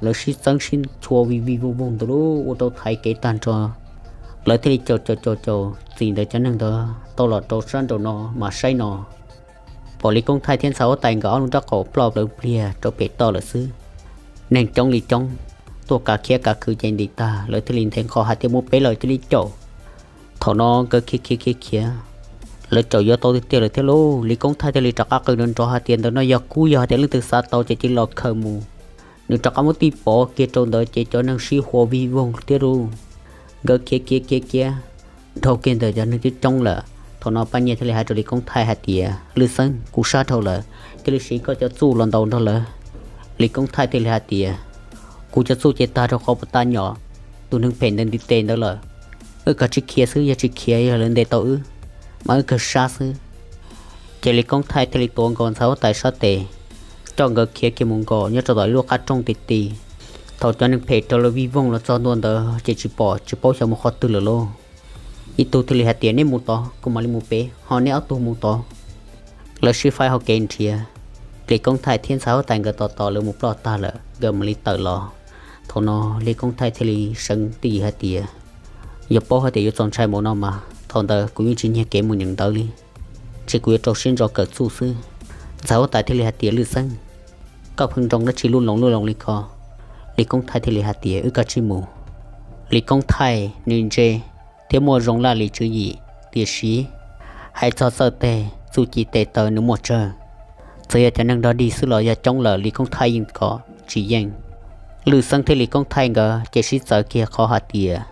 lawv sib txeeb sib txhua vij vij voog voog ntawd lauj, ua rau thaiv kev tag nrho. Lawv thiaj li caum caum caum caum txim ntawd cov neeg ntawd tau los rau sab nraum no mas saib no, pom Lis Koob Thaij thiab ntxhais huab tais nkawd ob lub nraub qaum ploj plaws pliag rau pem toj lawm xwb. Neeg coob li coob tuaj kav khiav kav khwv ces ntim tag, lawv thiaj li nthe nqho hais tias muaj peb lawm cia li caum. Thaum no nkawd khiav khiav khiav khiav, lawv caum yuav tau tiag tiag lawm thiab lauj. Lis Koob Thaij thiaj li rov qab qw nrov nrov hais tias ntawm no yog kub, yog hais tias leej twg xav tau ces cia li los khaws mus. Nws rov qab muab tij pov kiag rau ntawd ces cov neeg sib hua vij voog thiab lauj. Nkawd khiav khiav khiav khiav dhau kiag ntawm cov neeg coob coob lawm. Thaum no pab nyiag thiaj li hais rau Lis Koob Thaij hais tias, lwj xeeb, kuv sab dhau lawm, cia li siv koj cov txuj los ntaus nrog lawv. Lis Koob Thaij thiaj li hais tias, kuv cov txuj ces tag rau qhov puas tag nyom tus neeg phem ntawd ntiv tes ntawd lawm. Wb kawg tsis khiav xwb, yog tsis khiav yog lawv ntes tau wb, mas wb kawg sab xwb. Ces Lis Koob Thaij thiaj li tuav nkaus ntxhais huab tais sab tes, coj nkawd khiav kiag mus nkaum nyob rau tom ib lub qab rooj ti ti. Thaum cov neeg phem raws lawv vij voog los txog ntua ntawd ces tsis pom, tsis paub xyov mus qhov twg lawm lauj. Ib tug thiaj li hais tias, neb mus tod, kuv mam li mus pem, ho neb ob tug mus tod. Lawv sib faib hauv kev nrhiav, Lis Koob Thaij thiab ntxhais huab tais nkawd tos tos lawv mus ploj tag lawm nkawd mam li tawm los. Thaum no Lis Koob Thaij thiaj li seev twj ywm hais tias, yog paub hais tias yuav txaus ntshai mus no mas thaum ntawd kuv yeej tsis nyiag kev mus nyeem ntawv li, ces kuv yuav rau siab ntso kawm txuj xwb. Ntxhais huab tais thiaj li hais tias, Lwj Xeeb, koj pheej nroo dab tsi lub loos lub loos li ko? Lis Koob Thaij thiaj li hais tias, wb kawg tsis mus. Lis Koob Thaij nws ntse thiab muaj zoo laj lim tswv yim, tiam sis hais txog txawj teg txuj ci tes taw nws muaj tsawg. Txawm yog cov neeg dog dig xwb los yog coob lawm Lis Koob Thaij yeej kom tsis yeej. Lwj Xeeb thiab Lis Koob Thaij nkawd ces sib txawv kiag qhov hais tias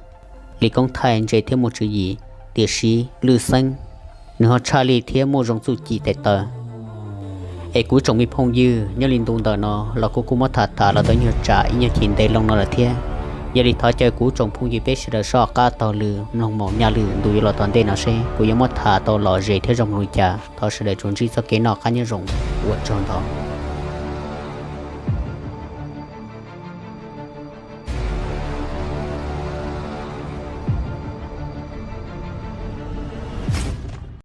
Lis Koob Thaij ntse thiab muaj tswv yim, tiam sis Lwj Xeeb nws ho tshaj lij thiab muaj zoo txuj ci tes taw. Es kuv tsoom me phooj ywg, nyob li ntu ntawm no los kuv kuj muab tham tas los tau nyuag tsam ib nyuag chim ntev loo no lawm thiab. Yog li thov caw kuv tsoom phooj ywg peb sawv daws soj qab taug lw mloog maum nyaj lwm ntu yuav los tom ntej no seb kuv yuav muab tham tau lom zem thiab zoo li cas. Thov sawv daws tsuas ntsib txoj kev noj qab nyob zoo, ua tsaug ntau.